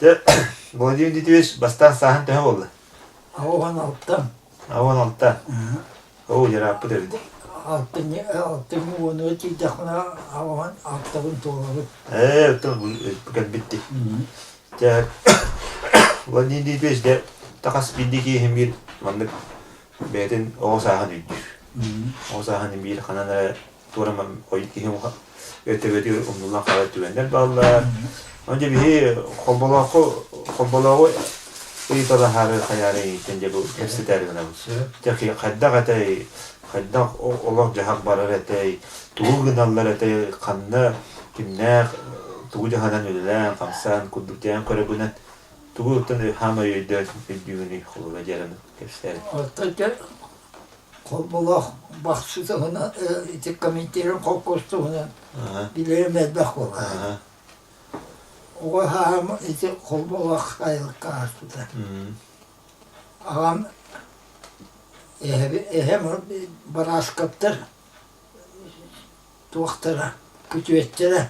Дьэ, Владимир Дмитриевич бастаан сааһын төһө буолла? 16. 16. Оо, дьарааппыт эбит. Алтынньы алтынньы уонуга тиийдэхпинэ аҕабын алтабын туолабыт. Ээ, оттон кэлбиттик. Дьэ, Владимир Дмитриевич дьэ, тахас биирдии киһи биир маннык бэйэтин оҕо сааһын өйдүүр. Оҕо сааһын биир ханан эрэ туора киһи өтөбөтүгэр умнуллан хаалар түгэннэр бааллар. Онон дьэ биһи холболоохху холболооҕу ыйыталаһаары хайаары иһиттэн дьэ бу кэпсэтээри гынабыт. Дьэ хайдах этэй, хайдах олох-дьаһах барар этэй, тугу гыналлар этэй, ханна кимнээх тугу дьаһанан үлэлээн, хамсаан курдук диэн көрөбүнэн тугу оттон хаамай өйдөөн өйдүүгүнүй холобура дьэрэн кэпсээри. Оттон дьэ Холболоох Бахсы туһунан ити комментируем холкуос туһунан билэрим элбэх буолла. Оҕо сааһым ити Холболоох сайылыкка ааспыта. Аҕам эһэм Барааскаптар туохтара, күтүөттэрэ.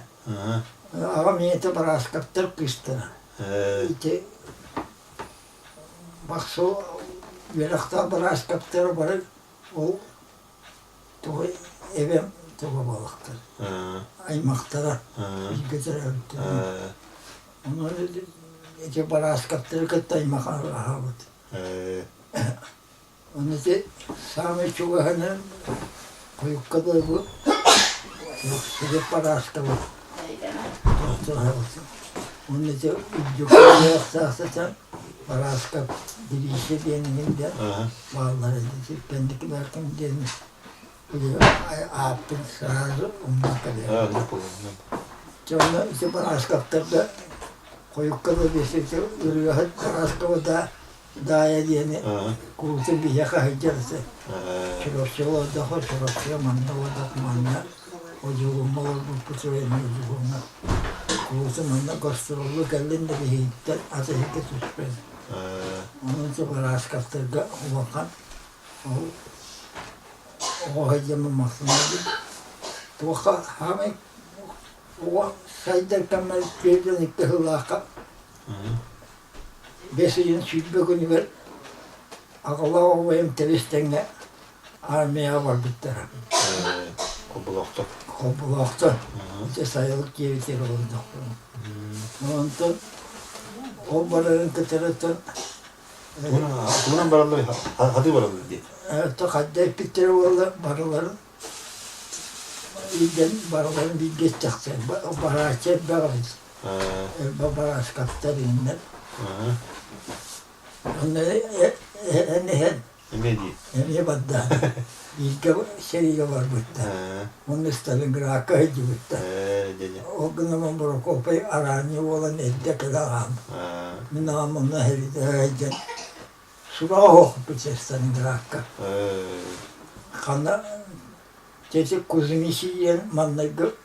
Аҕам ийэтэ Барааскаптар кыыстара. Ити Бахсы үөрэхтээх бырааскаптара бары ол тугу эбэм туга буолахтар аймахтара бииргэ төрөөбүттэрэ онон ити барааскаптары кытта аймах аһаабыт Ону ити саамай чугаһынан хойукка дылы бу Силип Барааскабыт тохтоһобут. Уонна ити үрдүкү үөрэхтээх Барааскап Дибиисэ диэн иһин диэн бааллар ити кэнникилэртэн диэн били ааппын сразу умнан кэбиһэбин. Дьэ онно ити Барааскаптарга хойукка дылы ити ырыаһыт Барааскабы да Даайа диэни куруутун биһиэхэ сылдьар этэ. Чурапчыга олордоххо Чурапчыга манна олордох манна Одьулуҥҥа олорбуппут эмиэ Одьулууҥҥа куруутун манна гастроллуу кэллин да биһигиттэн атыһыкка түспэт. Онон Барааскаптарга улахан ол оҕо сылдьаммын махтанабын. Туохха саамай оҕо сайдар кэммэр 42 сыллаахха Бэс ыйын 20 күнүгэр аҕалаах убайым тэбис-тэҥҥэ армияҕа барбыттара. Холболоохтор. Холболоохтор. Ити сайылык диэбитигэр олордохпуна. Онтон ол барарын кытарыттан Тугунан бараллар, хатыы бараллар дии. То хадда эппиттэрэ буолла барыларын илдьэн барыларын бииргэ истэхтэр. Барааччы элбэх эбит. Барааскаптар иҥнэр. Онно эһэн иһэн Эмиэ дии. Эмиэ барда. Бииргэ сэриигэ барбыттар. Уонна Сталинградка сылдьыбыттар. Ол гынан Борокуопай араанньы буолан эрдэ кэлэ аҕаам. Мин аҕам онно сэриигэ сылдьан сураҕа суохпут Сталинградка. Ханна Тетя Кузьмич диэн маннайгы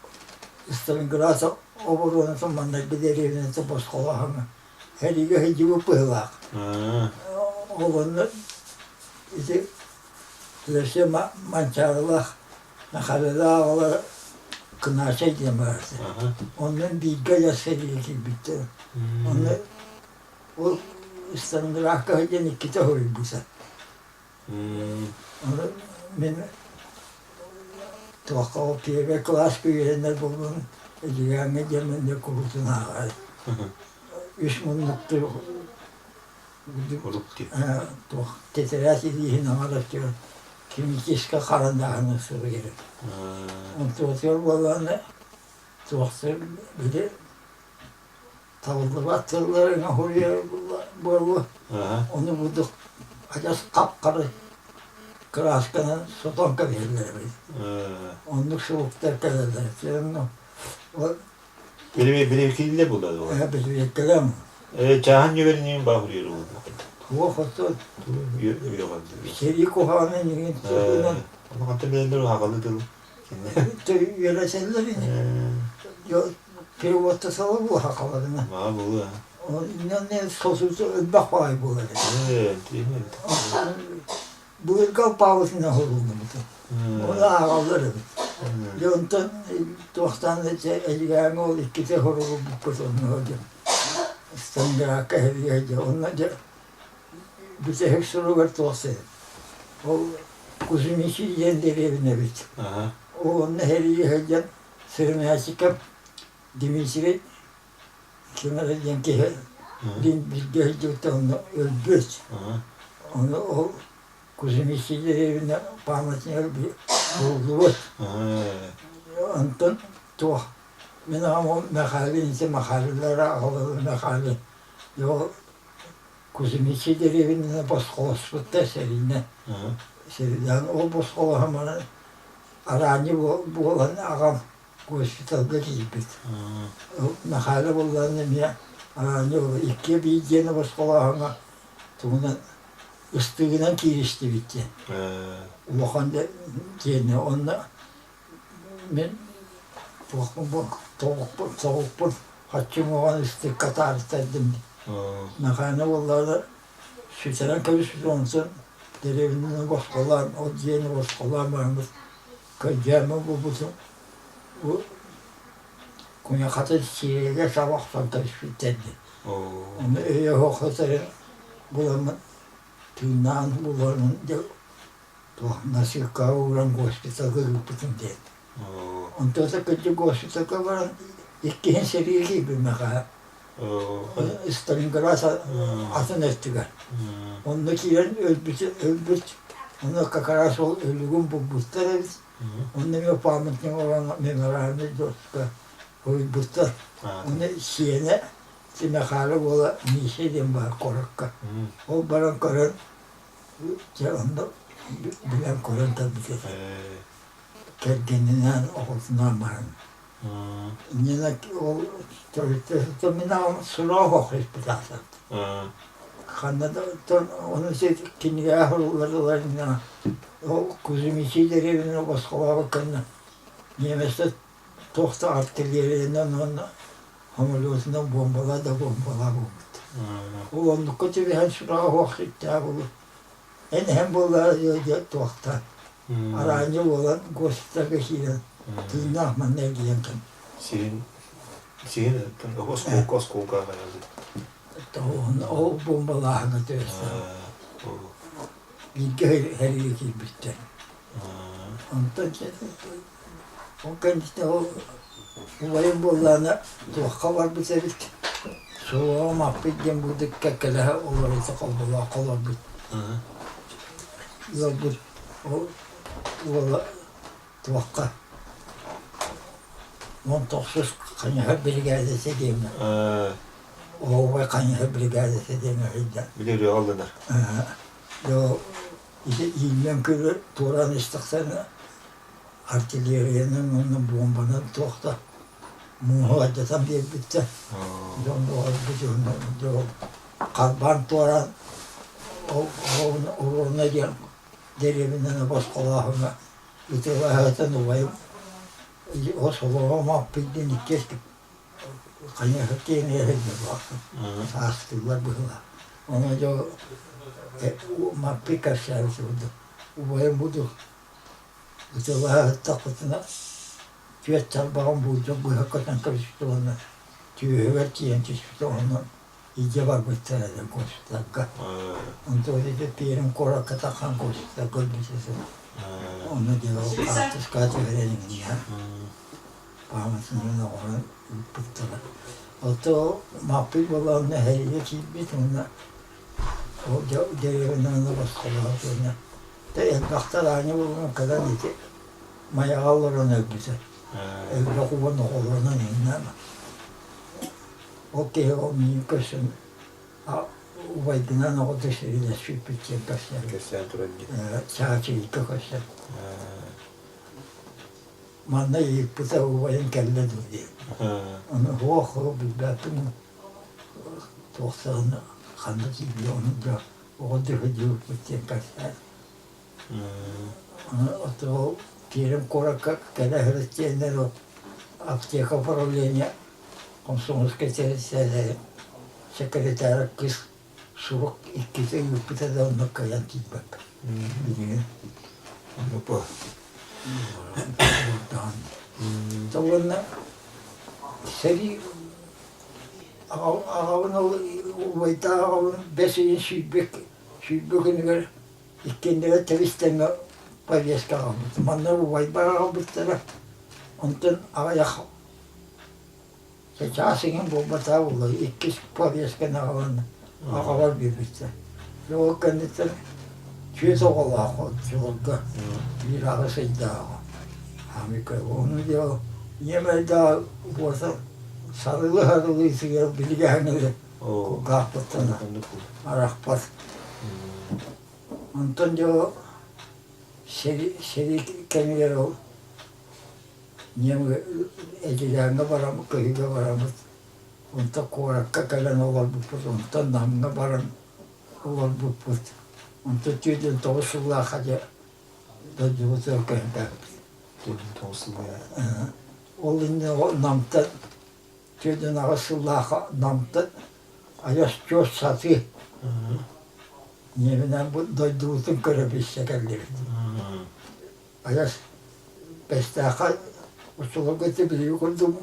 Сталинград оборуонатын маннайгы дэриэбинэтэ босхолооһуҥа сэриигэ сылдьыбыт быһыылаах. Ол онно ити Леся Манчаарылаах Михайлалаах оҕолоро Кынаачай диэн баар этэ. Онно бииргэ ыйар сэриигэ киирбиттэр. Онно ол Сталинградка сылдьан иккитэ суруйбута. Ону мин туохха ол первый кылааска үөрэнэр буоллун Эдьигээҥҥэ диэммин дьэ куруутун ааҕар. Үс муннуктуу туох тэтэрээт илииһин аҥар өттүгэр химическэй харандааһыны суруйар. Онтуотугар буоллаҕына туохтар били Табыллыбат тыллары оҥоһуйар буолуо, ону бурдук адьас хап-хара кыраасканан сотон кэбиһэллэр эбит. Оннук суруктар кэлэллэр. Онно Бирикиллэ буолар дуо? Бириккэлэм. Чааһын ньүгэринин баахуруйар буолла. Туох оттон сэрии куһаҕанын иһин туһунан Ону хантан билэллэр аҕалы тыл. Үөрэтэллэр ини. Переводта сала буола халарына. Маа буолуо. Иннэ сосута элбэх баай буолар этэ. Былыргы алпаабытынан хоһуллубута. Оны ааҕаллар эбит. Дьэ онтон туохтаан Эдьигээҥҥэ ол иккитэ хоругурбуппут онно диэн. Сталинградка эһэбигэ дьэ онно дьэ бүтэһик суругар туох сыһыт. Ол Кузьмичи диэн дэриэбинэ эбит. Ол онно эһэригэ сылдьан Сырымячиков Дмитрий ким эрэ диэн киһи бииргэ сылдьыбыта онно өлбүт. Ону ол Кузьмичи дэриэбинэ памятнигар буллубут. Онтон туох Мин аҕам ол Мэхээлин ити Махалилара аҕалара Мэхээлин ол Кузьмичи дэриэбинэни босхолоспуттар сэриинэн. Сэриилээн ол босхолоһон баран араанньы буолан аҕам госпиталга киирбит. Мэхээлэ буоллаҕына эмиэ араанньы икки биир диэни босхолооһуҥҥа тугунан ыстыыгынан кииристибит диэн. Улахан диэни онно Мин туохпун тоҕукпун хаччы уҥуоҕун ыстыкка таарыттардым. Мэхээлэ буоллаҕына сүтэрэн кэбиспит онтон дэриэбинэни босхолоон, ол дьиэни босхолоон бараммыт көрдьөөммүн булбутум бу куйахатын сирэйигэр саба охсон кэбиспиттэр дии. Ону өйө суох сытарын буламмын тыыннаан булармын дьэ туох носилкаҕа ууран госпиталга ыыппытым диэн. Онтон кырдьык госпиталга баран иккиһин сэриигэ киирбит Мэхээлэ. Сталинград атын өттүгэр. Онно киирэн өлбүт, өлбүт. Онно как раз ол өлүгүн булбуттар эбит. Онно эмиэ памятник оҥорон мемориальный доска суруйбуттар. Онно сиэнэ Мэхээлэ уола Миша диэн баар куоракка. Ол баран көрөн Дьэ онно билэн көрөн кэлбит этэ. Кэргэнинээн оҕотунаан баран. Нина ол төрүттэ мин аҕам сураҕа суох испитаахтар. Ханна да ону кинигэҕэ суруллар ол Кузьмичи дэриэбинэ босхолообут кэннэ немецтэр туох да артиллериянан уонна самолетунан буомбалаа да буомбалаа буолбут. Ол оннукка түбэһэн сураҕа суох сүттээх буолуо. Эн эһэм буоллаҕа дьэ туохтаан араанньы буолан госпитальга киирэн тыыннаах манна эргийэн кэлбит. Сирин сирин оскуолка оскуолка Ол буомбалааһына түбэстэ. Бииргэ сэриигэ киирбиттэр. Онтон Ол кэнниттэн ол убайым буоллаҕына туохха барбыт эбит, суоҕа маппыт диэн бурдук кэккэлэһэ олорута холболооххо олорбут. Ыалбыт ол уола туохха 19 хайыһар биригээдэтэ диэҥҥэ оһуобай хайыһар биригээдэтэ диэҥҥэ сылдьан. Били ырыаҕа ылланар. Ити ииллэн күлү туораан истэхтэринэ артиллериянан уонна буомбанан туох да мууһу алдьатан биэрбиттэр. Дьон доҕорбут дьон харбаан туораан ол оруобуна диэн дэриэбинэни босхолооһуҥҥа ытыалаһыытын убайым солоҕо маппый диэн иккиэс хайыһа киэҥ эһэллэр саастыылар быһыылаах. Ону дьэ Маппый кэпсээбит курдук убайым буду Ытылаһа сыттахпытына түөрт тарбаҕым буулдьа быһа көтөн кэбиспитэ уонна түөһүгэр тиийэн түспүтэ онон илдьэ барбыттар этэ госпитальга. Онтон ити Пермь куоракка тахсан госпитальга өлбүт этэ. Онно диэри ол хаартыскаҕа түһэрэн иҥниэҕэ. Пааматынньыгын оҥорон ыыппыттара. Оттон Маппый буоллаҕына эһэйгэ киирбит уонна ол дэриэбинэни босхолообут уонна Элбэхтэр аанньа буолан кэлэн ити Майаҕа олорон өлбүтэ. Элбэх уон оҕолонон иҥнэн. Ол киһи ол миигин көрсөн убайдынаан оҕото сэриилэспиппит диэн көрсөн. Кэпсээн туран дии. Чаачыйга көрсөн. Манна ыйыппыта убайым кэллэ дуо диэн. Ону суох билбэппин туохтаҕына ханна тиийдэ ону да оҕо дьүһүйдүүрбүт диэн кэпсээн. Оттон Пермь куоракка кэлэ сырыт диэннэр аптека управления комсомольскай тэрилтэлэрин секретара кыыс сурук иккитэ ыыппыта да онно кыайан тиийбэппин билигин. Уонна сэрии Аҕабын ол убайдаах аҕабын бэс ыйын 20 күнүгэр иккиэннэрэ тэбис-тэҥҥэ повестка аҕалбыт. Манна убайбар аҕалбыттара. Онтон аҕыйах чаас иҥин буолбатаҕа буолла иккис повестканы аҕалан аҕабар биэрбиттэр. Ол кэнниттэн түөрт оҕолоох оччолорго биир аҕыс ыйдааҕа. Ону дьэ ийэм эрдэҕэ уота сарылыы-сарылыы сыгар билигэһэҥ кулгаахпыттан арахпат. Онтон дьэ сэрии кэмигэр ол ийэм Эдьигээҥҥэ бараммыт, Көһүүгэ бараммыт, онтон куоракка кэлэн олорбуппут, онтон Намҥа баран олорбуппут. Онтон 49 сыллаахха дьэ дойдубутугар көһүппүт. 49 сыллаах. Ол иннинэ Намтан 48 сыллаахха Намтан айас чуос сатыы Ньиэмэнэн бу дойдубутун көрө билсэ кэллибит. Айас Бэстээххэ оччолорго ити биһиги курдук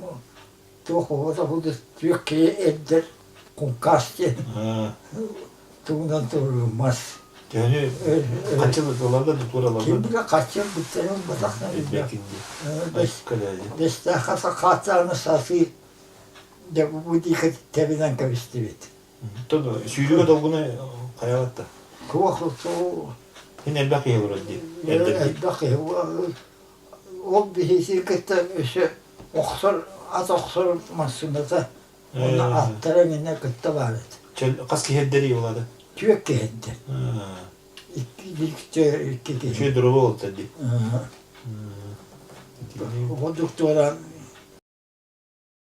туох оҕото курдук түөх киһи эрдэр куҥкаас диэн тугунан туругуммас. Төһөнү хаччы ылаллар да туоралаллар? Ким билэ хаччы ылбыттарын ылбатахтарын Бэстээххэ сахааттааны сатыы дьэ бу диэки тэбинэн кэбистибит. Сүүрүүгэ долгуна хайаҕатта? Туох Мин элбэх киһи олорор дии. Элбэх киһи ол биһиги кытта өссө охсор ат охсор массыыната уонна аттара эҥинэ кытта баар этэ. Хас киһи эрдэрий ол аты? Түөрт киһи эрдэр. Икки икки киһи. Үчүгэй дорога буолта дии. Оҕо туораан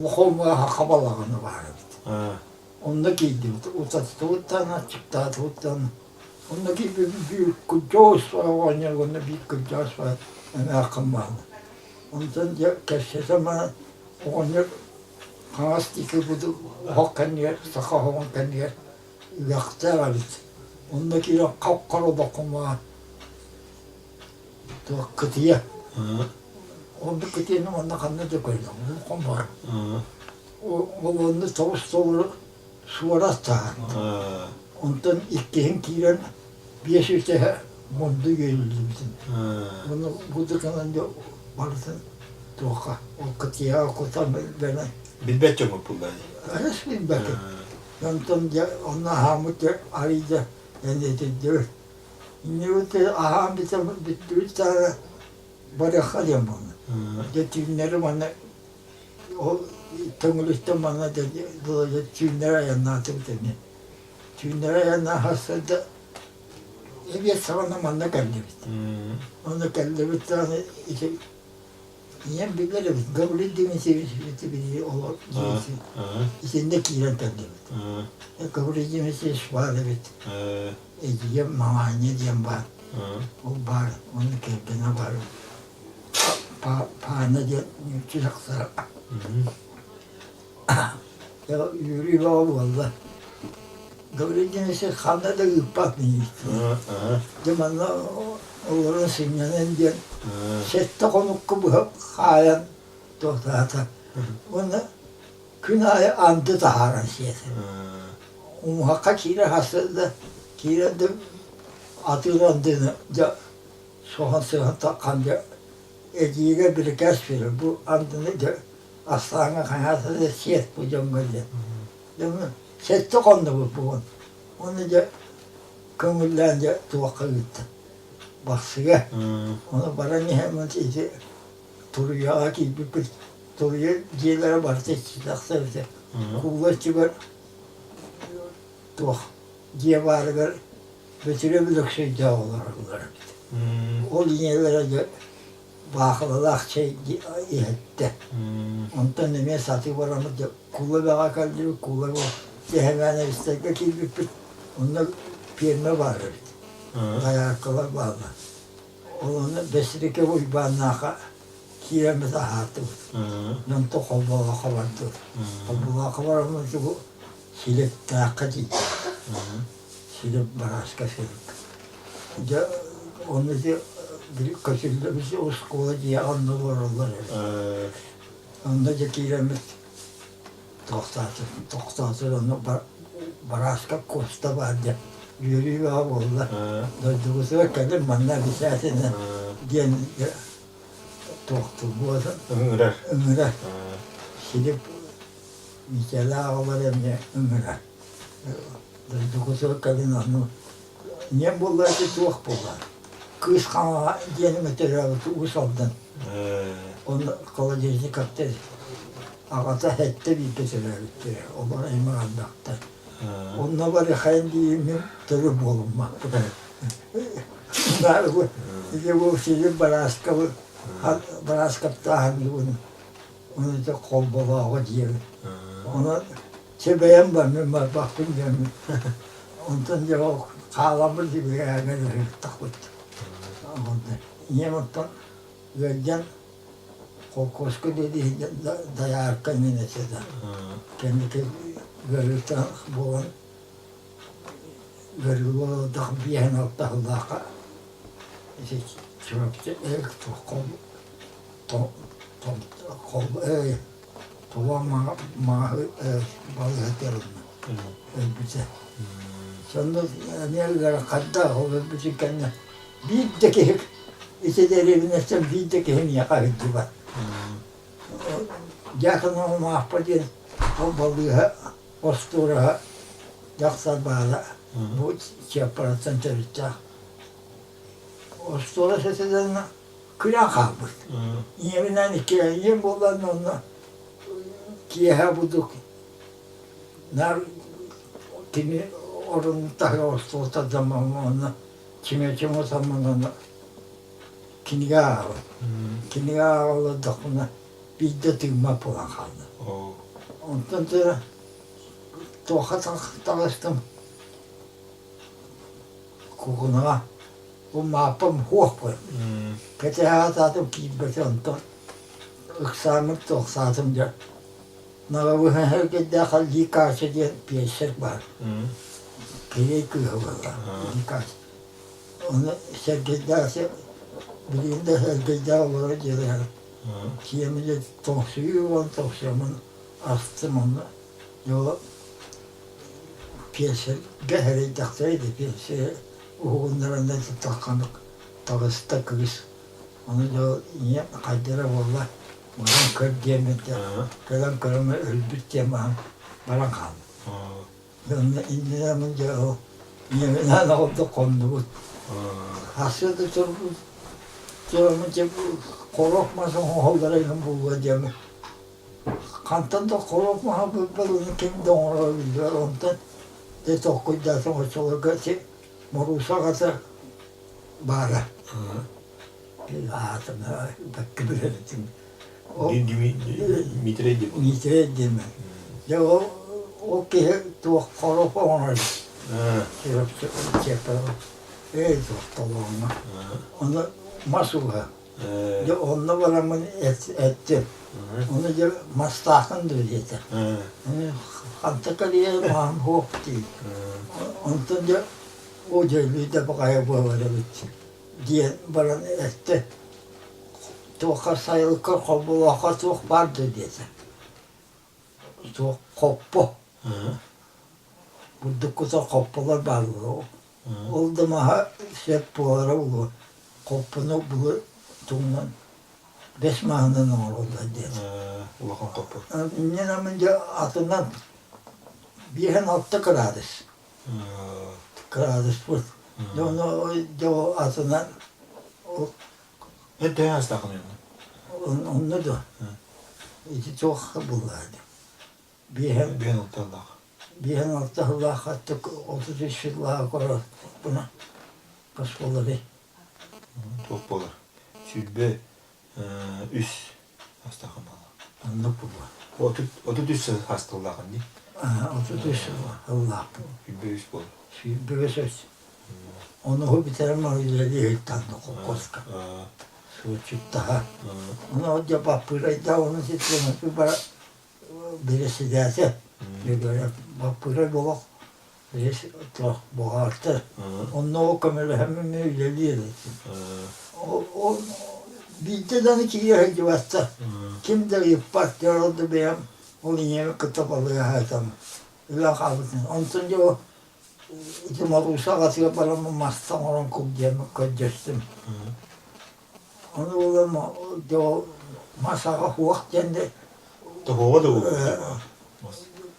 Хомуоха хабалаҕына баар эбит. Онно киирдибит. Утаттыбыттан, аччыктаатыбыттан. Онно киирбиппит биир кырдьаҕас оҕонньор уонна биир кырдьаҕас эмээххин баала. Онтон дьэ кэпсэтэн баран оҕонньор хаҥас диэки оһох кэннигэр, саха оһоҕун кэннигэр үгэхтээх эбит. Онно киирэн хап-хара олоххун баҕа туох кытыйа. Оннук кытыйаны онно ханна да көрдөм, улахан баар. Ол онно тоҕус толору суорат таһаан. Онтон иккиһин киирэн биэс үтэһэ мунду үөлүллүбүтүн. Ону будуканан барытын туохха ол кытыйаҕа кутан бэрэн. Билбэт дьоҥҥут булла дии. Арас билбэтим. Онтон дьэ онно аһааммыт дьэ арыйда энэтирдибит. Иннибит аһаан бүтэн бүттүбүт даҕаны барыахха диэн буолла. Дьэ түүннэри манна ол Төҥүлүттэн манна дьэ түүннэри айаннаатыбыт эмиэ. Түүннэри айаннаан сарсыарда эбиэт саҕана манна кэллибит. Онно кэллибит даҕаны ити ийэм билэр эбит Гаврил Дмитриевич ити биһиги олор итиннэ киирэн кэллибит. Гаврил Дмитриевич баар эбит. Эдьиийим Маҥаанньа диэн баар. Ол баар, уонна кэргэнэ баар. Паана диэн нуучча дьахтара. Үөрүү бөҕө буолла. Гаврил Денисович ханна да ыыппат миигин. Дьэ манна олорон сынньанан диэн сэттэ хонукка быһа хаайан туохтаата. Уонна Күн аайы анды таһааран сиэтэ. Умуһахха киирэ сарсыарда киирэн да атыыр андыны дьэ соһон сыһан таххан дьэ эдьиийгэ бирикээс биэрэр бу андыны дьэ астааҥҥа хайаата да сиэт бу дьоҥҥо диэн. Дьэ сэттэ хоннубут бугун. Уонна дьэ көҥүллээн дьэ туохха ыытта Бахсыга. Ону баран иһэммин ити Туруйаҕа киирбиппит Туруйа дьиэлэрэ барыта иччитэх эбитэ. Куулла өттүгэр туох дьиэ баарыгар Бөтүрүөп Өлөксөйдөөх олороллор эбит. Ол ийэлэрэ дьэ баахылалаах чэй иһэттэ. Онтон эмиэ сатыы бараммыт дьэ Куула Эбэҕэ кэллибит, Куула Эбэ Сэһэмээнэбистэргэ киирбиппит. Онно пиэрмэ баар эбит. Дайааркалар бааллар. Ол онно Бэсирикэ Уйбааннаахха киирэммит аһаатыбыт. Онтон Холболооххо бардыбыт. Холболооххо бараммыт бу Силиптээххэ тиийдим. Силип барааска Силип. Дьэ онно ити көтүллэбит оскуола дьиэҕэ онно олороллор эбит. Онно дьэ киирэммит. Тохтоотор, тохтоотор онно Барааскап Куоста баар диэн үөрүү бөҕө буолла. Дойдубутугар кэлин манна обязательно диэн туохтуурбут Ыҥырар. Ыҥырар. Силип Митялаах оҕолор эмиэ ыҥырар. Дойдубутугар кэлин ону Ийэм буолла ити туох буолла? Кыыс Хаҥаҕа диэниҥэ төрөөбүт Уус Алдан. Онно Колодезниковтар аҕата сэттэ бииргэ төрөөбүттэрэ. Олор аймах элбэхтэр. Онно барыахайын дииммин төрүт буолуммаппын. Ити бу силип Барааскабы Барааскаптааһын ону ити холболооҕу диэбит. Онон Чэ бэйэм бар, мин барбаппын диэммин. Онтон дьэ ол хааламмыт бигээгэ ыһыктахпыт. Ийэм оттон ыалдьан холкуоска үлэлии дайаарка иҥин этэ да. Кэнники ыарыыта буолан ыарыы буолан 56 сыллаахха ити Чурапчы Тула мааһы балыыһа ылынна өлбүтэ. Сонно эмиэ ыарахаттаах ол өлбүтүн кэннэ биир да киһи ити дэриэбинэттэн биир да киһи миэхэ сылдьыбат. Дьаакынова Мааппа диэн ол балыыһа остуораһа дьахтар баара бу Чыаппараттан төрүттээх. Остуорас этилэрин күлэн хаалбыт. Ийэбинээн иккиэн ийэм буоллаҕына онно киэһэ бурдук наар кини орон таһыгар остуол тардан онно чиҥэ-чиҥэ отаммын онно кинигэ ааҕабын. Кинигэ ааҕа олордохпуна биирдэ тыыммат буолан хаалла. Онтон туохха таҕыстым Кукунаҕа бу Мааппам суох буолла. Кэтэһэ сатаатым киирбэтэ онтон ыксааммыт тохсаатым дьэ Норовыһыһыргыйдаах Ли Кача диэн пиэссэр баар. Кириэй кыыһа буолла Ли Кача. Ону Сэргэйдээх билигин да Сэргэйдээх олорор дьиэлээх. Киэмэ дьэ тоҥсуйуу буолан тоҥсуйаммын астым онно. Дьэ Пиэсэргэ эрэйдэхтэрэ да пиэсэ уһугуннаран да тахханык таҕыста кыыс. Ону дьэ ийэм хайдара буолла баран көр диэммин да кэлэн көрөн өлбүт диэн баран баран хаалла. Онно иннинэ дьэ ол ийэбинээн оҕолдо хоннубут. Сарсыарда турбут тураммын дьэ хоруоп мас оҥоһуллара иһин буолуо диэммин Хантан да хоруоп маһа булбалыны ким да оҥоро биллибэт, онтон дьэ толкуйдаатым оччолорго ити Морууса аҕата баара. Аатын бэккэ билэр этим. Дмитрий диэн. Дмитрий диэн. Дьэ ол ол киһи туох хоруоп оҥорор Эй туох толооҥҥо. Ону мас ууһа. Дьэ онно бараммын эттим. Ону дьэ мастааххын дуо диэтэ. Ханта кэлиэ маһым суох дии. Онтон дьэ оо дьэ өлүү да баҕайы буолар эбит диэн баран эттэ. Туохха сайылыкка холболооххо туох баар дуо диэтэ. Туох хоппо. Бурдук кутар хопполор бааллар. Ол да маһа сөп буолара буолуо. Хоппону былыр тугунан бэс маһынан оҥороллор диэн. Улахан хоппо. Инньэ дьэ атынан 5-6 кыраадыс. Кыраадыспыт. Дьэ ону дьэ ол атынан ол Эн төһө астааххын онно? Онно дуо? Ити туох буолла Биэһэн Биэһэн алталаах. 56 сыллаах хаттык 33 сыллаах көрөрбүнэ хас буоларый? Туох буолар? 23 астаахын буолла. Оннук буолуо. 33 астыллаахын дии. 33 сыллаахпын. 23 буолар. 23. Ону бүтэрэн үлэлии ыһыктаан холкуоска. Суотчуттаһа. Ону дьэ баппыырайда ону ситиэмэппи бара бэрэссэдээтэл Баппыырай Болох бухгалтер онно ол көмөлөһөммүн үлэлиир этим. Ол биирдэ даҕаны киирэ сылдьыбаттар. Ким да ыйыппат, дьэ ол да бэйэм Ол ийэбин кытта балыыһа сытан өлөн хаалбытын. Онтон дьэ ол ити Моруса аҕатыгар баран маста оҥорон кул диэн көрдөстүм. Ону булан дьэ ол мас аҕа суох диэн де Тоһоҕо да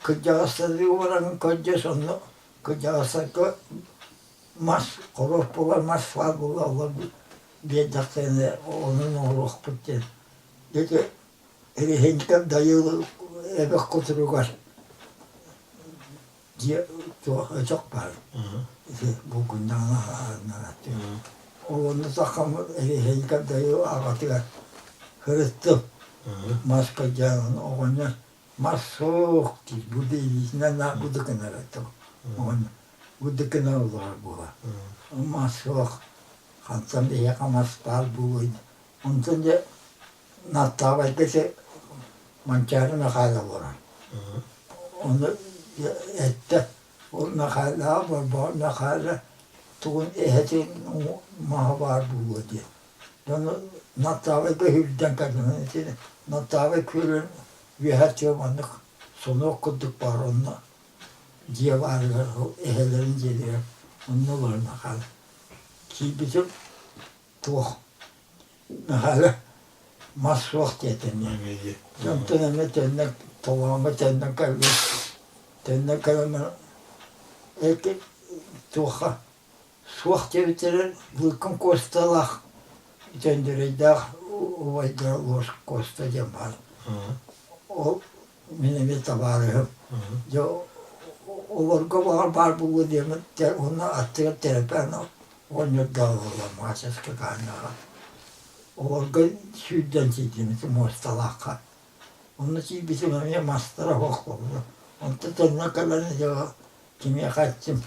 кырдьаҕастарга баран көрдөс онно кырдьаҕастарга мас хоруоп буолар мас баар буолла олор биэрдэхтэринэ онон оҥоруохпут диэн. Ити Эрэһиҥкэм Дайыыл эбэх кутуругар дьиэ туох өтөх баар ити булгунньаҕына Ол онно сахам Эрэһиҥкэм Дайыыл аҕатыгар сырыттым. Мас кырдьаҕын оҕонньор мас суох диир бу да илиитинэн наар бу да гынар этэ оҕонньор бу да гына олорор буолар. Мас суох хантан биһиэхэ мас баар буолуой Онтон дьэ Настаабайга ити Манчаары Мэхээлэ олорор. Ону эттэ, ол Мэхээлэҕэ Борбоҕор Мэхээлэ тугун эһэтин маһа баар буолуо диэн. Дьону Настаабайга сүүрдэн кэллим. Ити Настаабай күөлүн үөһэ өттүгэр маннык сонуок курдук баар онно дьиэ баарыгар ол эһэлэрин дьиэлэригэр онно олорор Мэхээлэ. Киирбитим туох Мэхээлэ мас суох диэтэ эмиэ. Онтон эмиэ төннөн толооҥҥо төннөн кэлбит. Төннөн кэлэн баран эти туохха суох диэбиттэрин Лыыккын Куосталаах Өндөрөйдөөх убайдара Луос Куоста диэн баар. Ол мин эмиэ табаарыһым. Дьэ олорго баҕар баар буолуо диэммин уонна аттыгар Тэрэпээн оҕонньордоох буолла Маачаска Гааннаҕа. Олорго сүүрдэн тиийдим ити муосталаахха. Онно тиийбитим эмиэ мастара суох буолла. Онтон төннөн кэлэн дьэ кимиэхэ эттим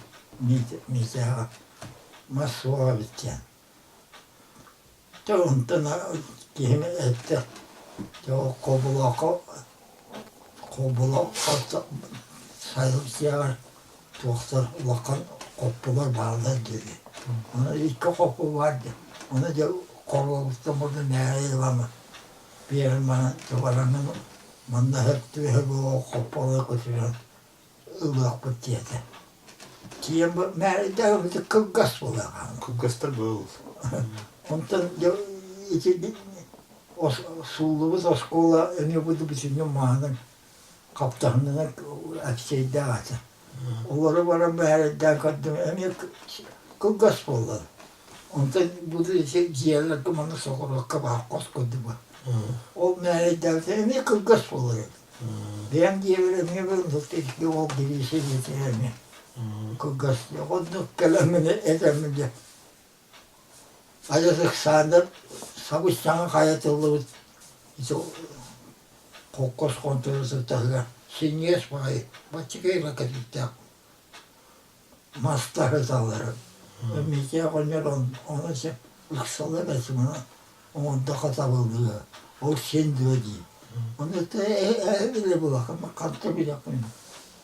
Митяҕа мас суох эбит диэн. Дьэ онтон киһим эттэ дьэ Хобулооххо Хобулооххо сайылык дьиэҕэр туохтар улахан хоппулар бааллар диэри. Ону икки хоппу баар диэн. Ону дьэ хоруобуттан мурду мээрэй ылама биэрэн баран бараҥҥын манна түбэһэ буолуо хопполор көтүрэн ылыахпыт диэтэ. Тиийэн мээрэйдээх ити кылгас буолан хаалла. Кылгастар буолул. Онтон дьэ ити сууллубут оскуола эмиэ бу бүтүннүү маһынан хаптаһынынан әпсиэйдээх этэ. Олору баран бэһэрэйдээн көрдүм, эмиэ кылгас буолла. Онтон бу дьиэлэргэ манна соҕурукка баар хос курдуга. Ол мээрэйдээбитэ эмиэ кылгас буолар эбит. Бэйэм дьиэбэр эмиэ икки уол Гриша диэтэ эмиэ кылгас. Оннук кэлэммин этэммин дьэ Адьас ыксааннар сабыс-саҥа хайа тыллыбыт холкуос хонтуоратын таһыгар синньигэс баҕайы баччыкай лакатыктаах мастар ыталлара. Митя оҕонньор ону ыксаллар этим оҥордоххо табыллыа, ол син дуо дии. Ону эһэ булахым ханта билэхпин.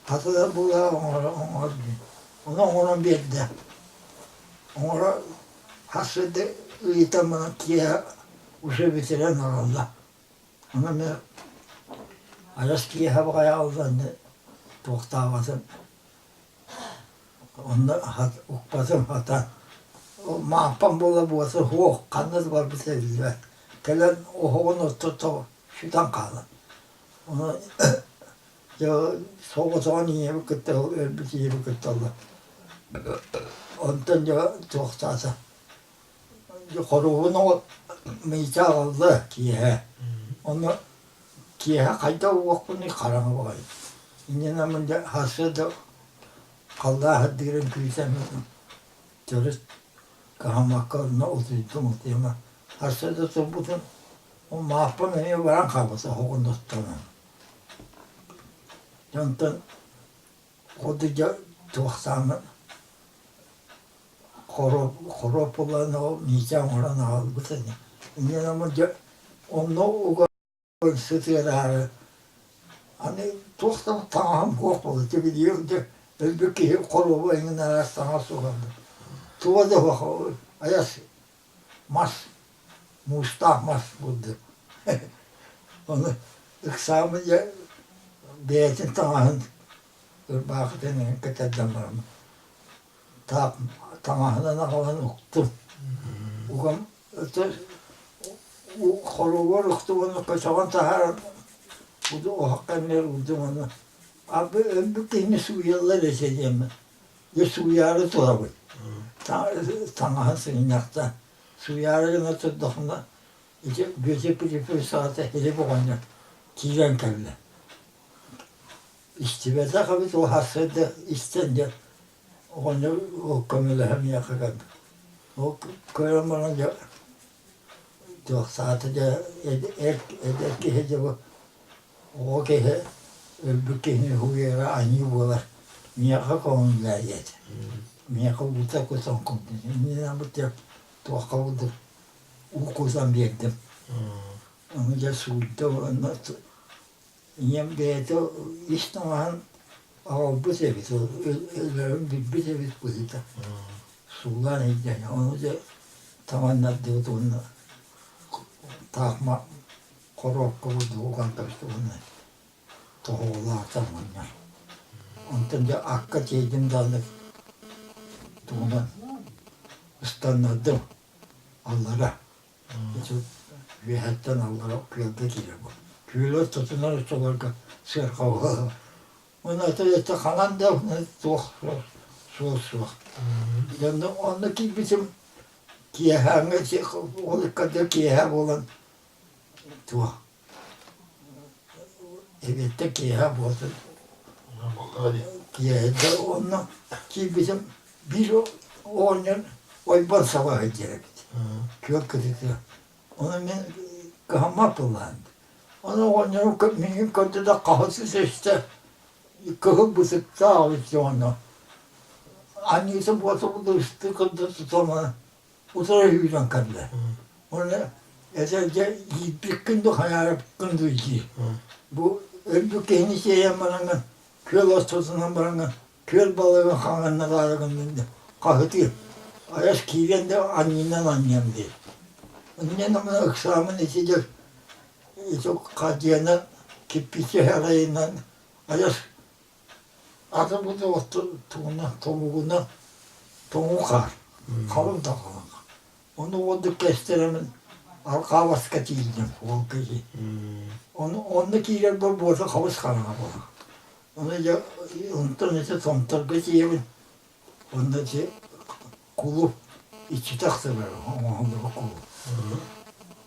Хатыла була оҥор дии. Ону оҥорон биэрдэ. Оҥоро хас да ыйытан баран киэһэ уже бүтэрэн аҕалла. Ону эмиэ адьас киэһэ баҕайы аҕалла аны туохтаабатым онно укпатым хата мааппам буола буолса суох ханна да барбыта биллибэт. Кэлэн оһоҕун ортото сүтэн хаалла. Ону Дьэ соҕотоҕун ийэбин кытта өлбүт ийэбин кытта ылла. Онтон дьэ туохтаата хоруобун миитэ аҕалла киэһэ. Онно киэһэ хайдах уохпунуй хараҥа баҕайы. Инньэ дьэ сарсыарда халлаан сырдыырын күүтэн төрүт кыһаммакка онно утуйдум утуйума. Сарсыарда турбутум мааппам эмиэ баран хаалбыта оһоҕун оттонон. Онтон хоту туохтааммын хоруоп булан ол Митя оҥорон аҕалбыт ини. Инньэ дьэ онно уган сытыараары аны туох да таҥаһым суох буолла билиэх дьэ өлбүт киһи хоруоба эҥин араас таҥас суох туга да суох айас мас муустаах мас курдук. Ону ыксааммын дьэ Бэйэтин таҥаһын ырбаахытын эҥин кэтэрдэн баран таах таҥаһынан аҕалан уктум. Уган хоруобар уктум уонна көтөҕөн таһааран оһох кэннигэр уурдум уонна өлбүт киһини сууйаллар этэ диэммин дьэ сууйаары турабын. Таҥаһын сыгынньахта сууйаары гына турдахпына ити Бүөтүр Пилиппович саҕата Филипп оҕонньор киирэн кэллэ. Истибэтэх эбит ол сарсыарда истэн дьэ оҕонньор ол көмөлөһө миэхэ кэлбит. Ол көрөн баран дьэ туох саата дьэ эдэр киһи дьэ бу оҕо киһи өлбүт киһини уһуйара аньыы буолар миэхэ көҥүллээ диэтэ. Миэхэ уута кутан кумтун туохха курдук уу кутан биэрдим. Ону дьэ сууйда уонна ийэм бэйэтэ ис таҥаһын аҕалбыт эбит, өлөрүн билбит эбит быһыыта. Суулаан илдьэн, ону дьэ таҥыннардыбыт уонна таах хоруопка курдук уган кэбистэ уонна тоһоҕолоотон мунньар. Онтон дьэ акка тиэйдим даҕаны тугунан ыстаннардым аллара. Үөһэттэн аллара күөлгэ киирэр буолла. Күөл ортотунан оччолорго сыарҕа Уонна өтө ханан да туох суол суох. Онно онно киирбитим киэһээҥҥи ол ыккарда киэһэ буолан туох эбиэттэн киэһэ буолтун киэһэ онно киирбитим биир оҕонньор ойбон саба сылдьар эбит күөл кытыытыгар ону мин кыһаммат буоллаҕым ону оҕонньорум миигин көрдө да хаһысы сестэ кыһыл бытыктаах эбит оҕонньор анньыыта буота ыстыы кырда тутан утары сүүрэн кэллэ. Уонна этэргэ иирбиккин дуу, хайаарбыккын дуу диир. Бу өлбүт киһини сиэйэн бараҥҥын, күөл ортотунан бараҥҥын, күөл балыгын хаҥаннараары гыннын диэн хаһытыыр. Айас киирэн да анньынан анньыам диир. Инньэ гынан ыксааммын ити дьэ ити хадьыанан кирпииччэ арайынан айас Атын бу тугунан тоҥугунан тоҥуу хаар, халыҥ да халыҥ. Ону уолдук кэстэрэмин Алхаабаска тиийдим уол киһи. Ону онно киирэрбэр буота хабыс хараҥа буолар. Ону дьэ онтон ити Томторго тиийэбин. Онно ити кулууп иччитэх сылар оҥоһуллубут кулууп.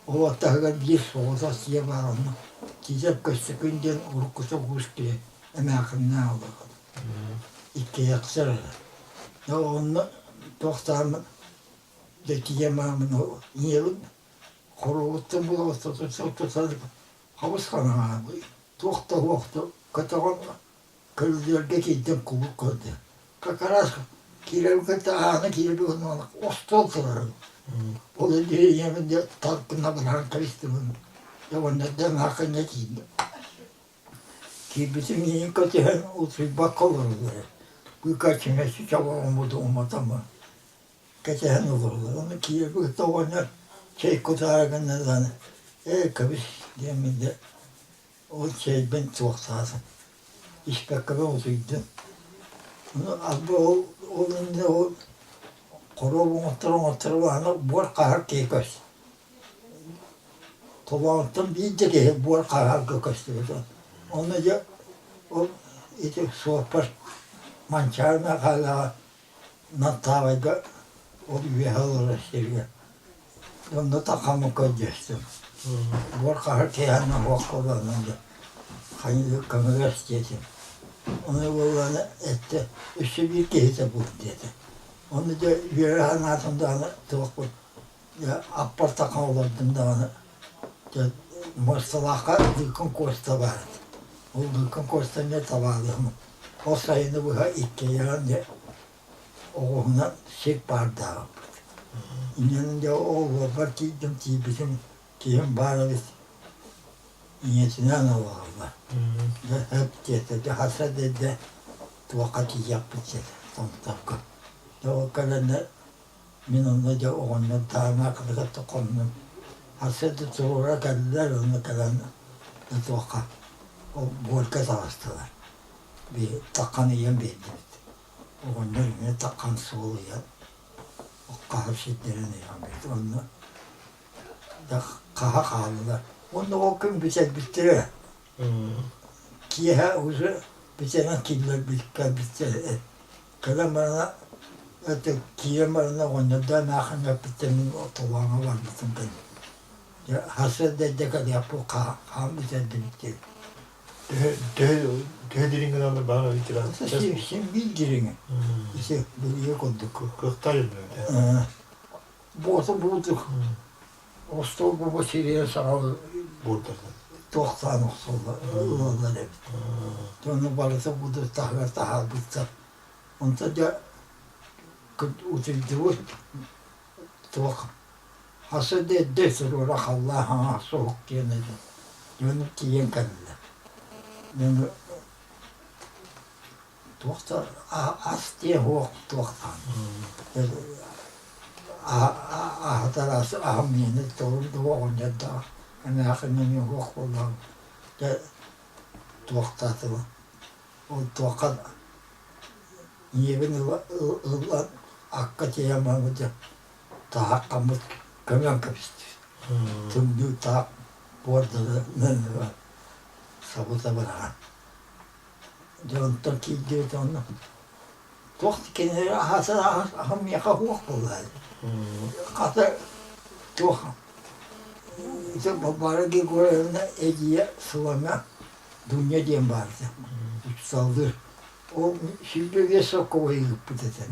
Ол аттаһыгар биир соҕотох дьиэ баар онно Киитэ Көстөкүүн диэн уруккута уус киһи эмээхсиннээх олорбут. Иккиэхсэр эрэ. Дьэ онно туох даҕаны дьэ тиийэн бараммын ийэбин хоруобуттан була тутан хабыс хараҥа туох да суох көтөҕөн Көрүдүөргэ киирдим кулууп көрдө. Как раз киирэрим кытта аана киирбит уонна остуол турарын. Ол ийэбин дьэ тарпына быраҕан кэбистим. Дьэ уонна дьэ маахынньа киирдим. Киирбитим иһин көтүһэн утуйбакка олороллор. Быыкаа чүмэчи чоҕороммуту уматаммын кэтэһэн олороллор. Ону киирбит оҕонньор чэй кутаары гынна ээ кэбис диэммин дьэ Ол чэйбин туохтаатым, испэккэбин утуйдум. Ону арба ол ол иннинэ ол хоруоп оҥотторо оҥотторо аны буор хаһар киһи көс. Толоонтон биир да киһи буор хаһарга көстүбүт. Онно дьэ ол ити суоппар Манчаары Михайлаҕа Нартаабайга ол үөһэ олорор сиргэ Онно таххаммын көрдөстүм. Буор хаһар киэһэннэ оһоххо олорон дьэ хайыы көмөлөс диэтим. Ону буоллаҕына эттэ өссө биир киһитэ бул диэтэ. Ону дьэ үөрэ санаатым даҕаны туохпун дьэ аппар таххан олордум даҕаны дьэ муосталаахха Дыыкын Куоста баар этэ. Ол Дыыкын Куоста эмиэ табаарыһым. Ол сайыны быһа иккиэйэҕин дьэ оҕуһунан сир паардаабыппыт. Инньэ дьэ ол уолбар тиийдим, тиийбитим киһим баар эбит, ийэтинээн олороллор. Дьэ сөп диэтэ, дьэ хаса диэдэ туохха тиийиэхпит диэтэ Томторго. Дьэ ол кэлэннэр мин онно дьэ оҕонньордоох кытта хоннум. Сарсыарда туруора кэллилэр, онно кэлэн туохха. Ол буорга таҕыстылар. Таххан ыйан биэрдибит. Оҕонньор эмиэ таххан суол ыйан, хаһар сирдэрин ыйан биэрдэ. Онно хаһа хааллылар. Уонна ол күн бүтэрбиттэрэ. Киэһэ уже бүтэрэн киллэрбит кэлбиттэрэ. Кэлэн барана это киирэн барана оҕонньордоон аахын эппиттэр мин толооҥҥо барбытым кэннэ. Дьэ сарсыарда эрдэ кэлиэхпит хаан бүтэрдибит диэн. Төһө төһө төһө дириҥ гыналлар баҕар ветеран? Син биир дириҥэ. Ити билигэ курдук. Кыахтаах дьон Буоту буутук остуол бу сириэ саҕа буурдартан туохтаан охсуллар ылаллар эбит. Дьону барыта буду таһыгар таһаарбыттар. Онтон дьэ утуйдубут туох хаса да эрдэ туруора халлаан хаҥас суһук диэн этэ. Дьону тиийэн кэллэ. Дьону туох да ас диэн суох туохтаан аһатар ас аһым миэнэ толору да оҕонньордоох эмээхсин эмиэ суох буоллаҕым дьэ туохтаатылар ол туохха ийэбин ылан акка тиийэн баран дьэ таһаххаммыт көмөн кэбистибит тымныы таах буордары сабыта быраҕан Дьэ онтон киирдибит онно туох кинилэри аһаатын аһым миэхэ суох буолла хата туох ити Балбаара Григорьевна эдьиийэ Сылаҥа Дуня диэн баар этэ учууталлыыр ол 25 сокковой ыыппыт этэ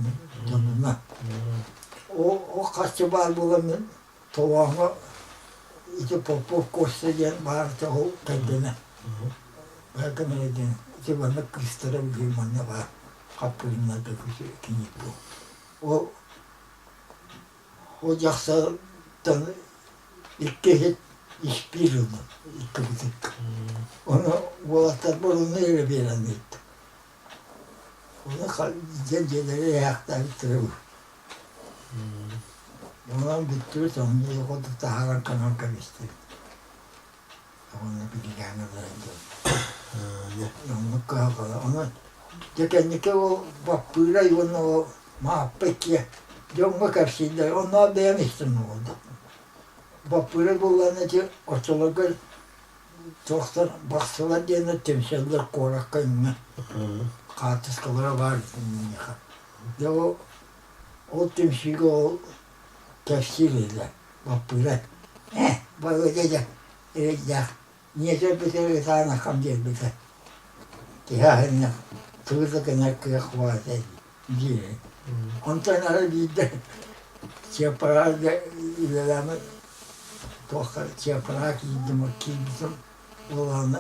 дьонуна ол ол харчы баар буолан мин Толооҥҥо ити Попов Костя диэн баар этэ ол кэргэнэ Бэргэнэ диэн ити манна кыыстара билигин манна баар Хаппыйыннарга кини ол ол дьахтартан икки иһит испиир ыллым икки бытык ону уолаттарбар ону эрэ биэрэн ыыттым ону дьэ дьиэлэри ыйаахтаабыттара Онон бүттүбүт, онно курдук таһааран көмөн кэбистибит. Уонна биһигээн ыларын дьон. Оннук кыһалҕалар. Онон дьэ кэнники ол Баппыырай уонна ол Мааппа иккиэ дьоҥҥо кэпсииллэр. Онно бэйэм истим буолдум. Баппыырай буоллаҕына ити оччолорго туохтар бахсылар диэннэр түмсэллэр куоракка иҥнэ. Хаартыскалара баар миэхэ. Дьэ ол Ол түмсүүгэ ол кэпсиир этэ Баппыыра ээ Балыыдьа дьэ эрэйдээх ийэтэ өлбүтэ ытаан ахан биэрбитэ киһи аһыныах тугу да гынар кыах баар этэ диирэ онтон ары биирдэ Чыаппараҕа үлэлээммит туохха Чыаппараҕа киирдим киирбитим ол аны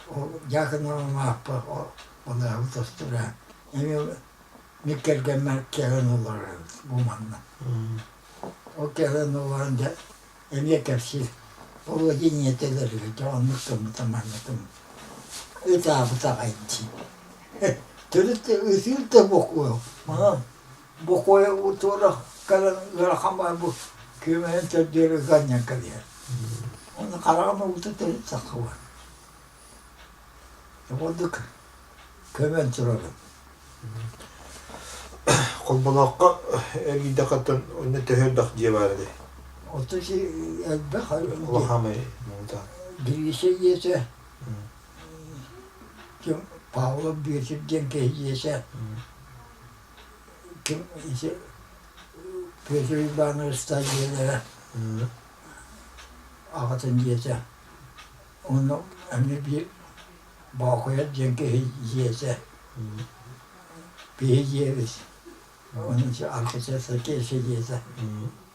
ол Дьаакынова Мааппа олоробут остура эмиэ Мин кэргэммэр кэлэн олорор эбит бу манна. Ол кэлэн олорон дьэ эмиэ кэпсиир. Ол ийэтэлэр үһү дьэ оннук гыммыта маннык гыммыта. Ытаабыт аҕай дии. Төрүт ытыыр да бокуой. Манан бокуойа туора кэлэн ыарахан баар бу күөмэйин төрдүөр ыганньан кэбиһэр. Онно хараҕым уута төрүт таххыбат. Курдук көмөн турабын. Холболооххо эргийдэххэ онно төһө элбэх дьиэ баар этэй? Оттон элбэх Улахамай муҥутаан. Бириисэ дьиэтэ ким Павлов Бүөтүр диэн киһи дьиэтэ ким ити Петр Ивановичтаах дьиэлэрэ аҕатын дьиэтэ Онно эмиэ биир Боокуйа диэн киһи дьиэтэ, биһи дьиэбит, ону ити архитектор киэсэ дьиэтэ.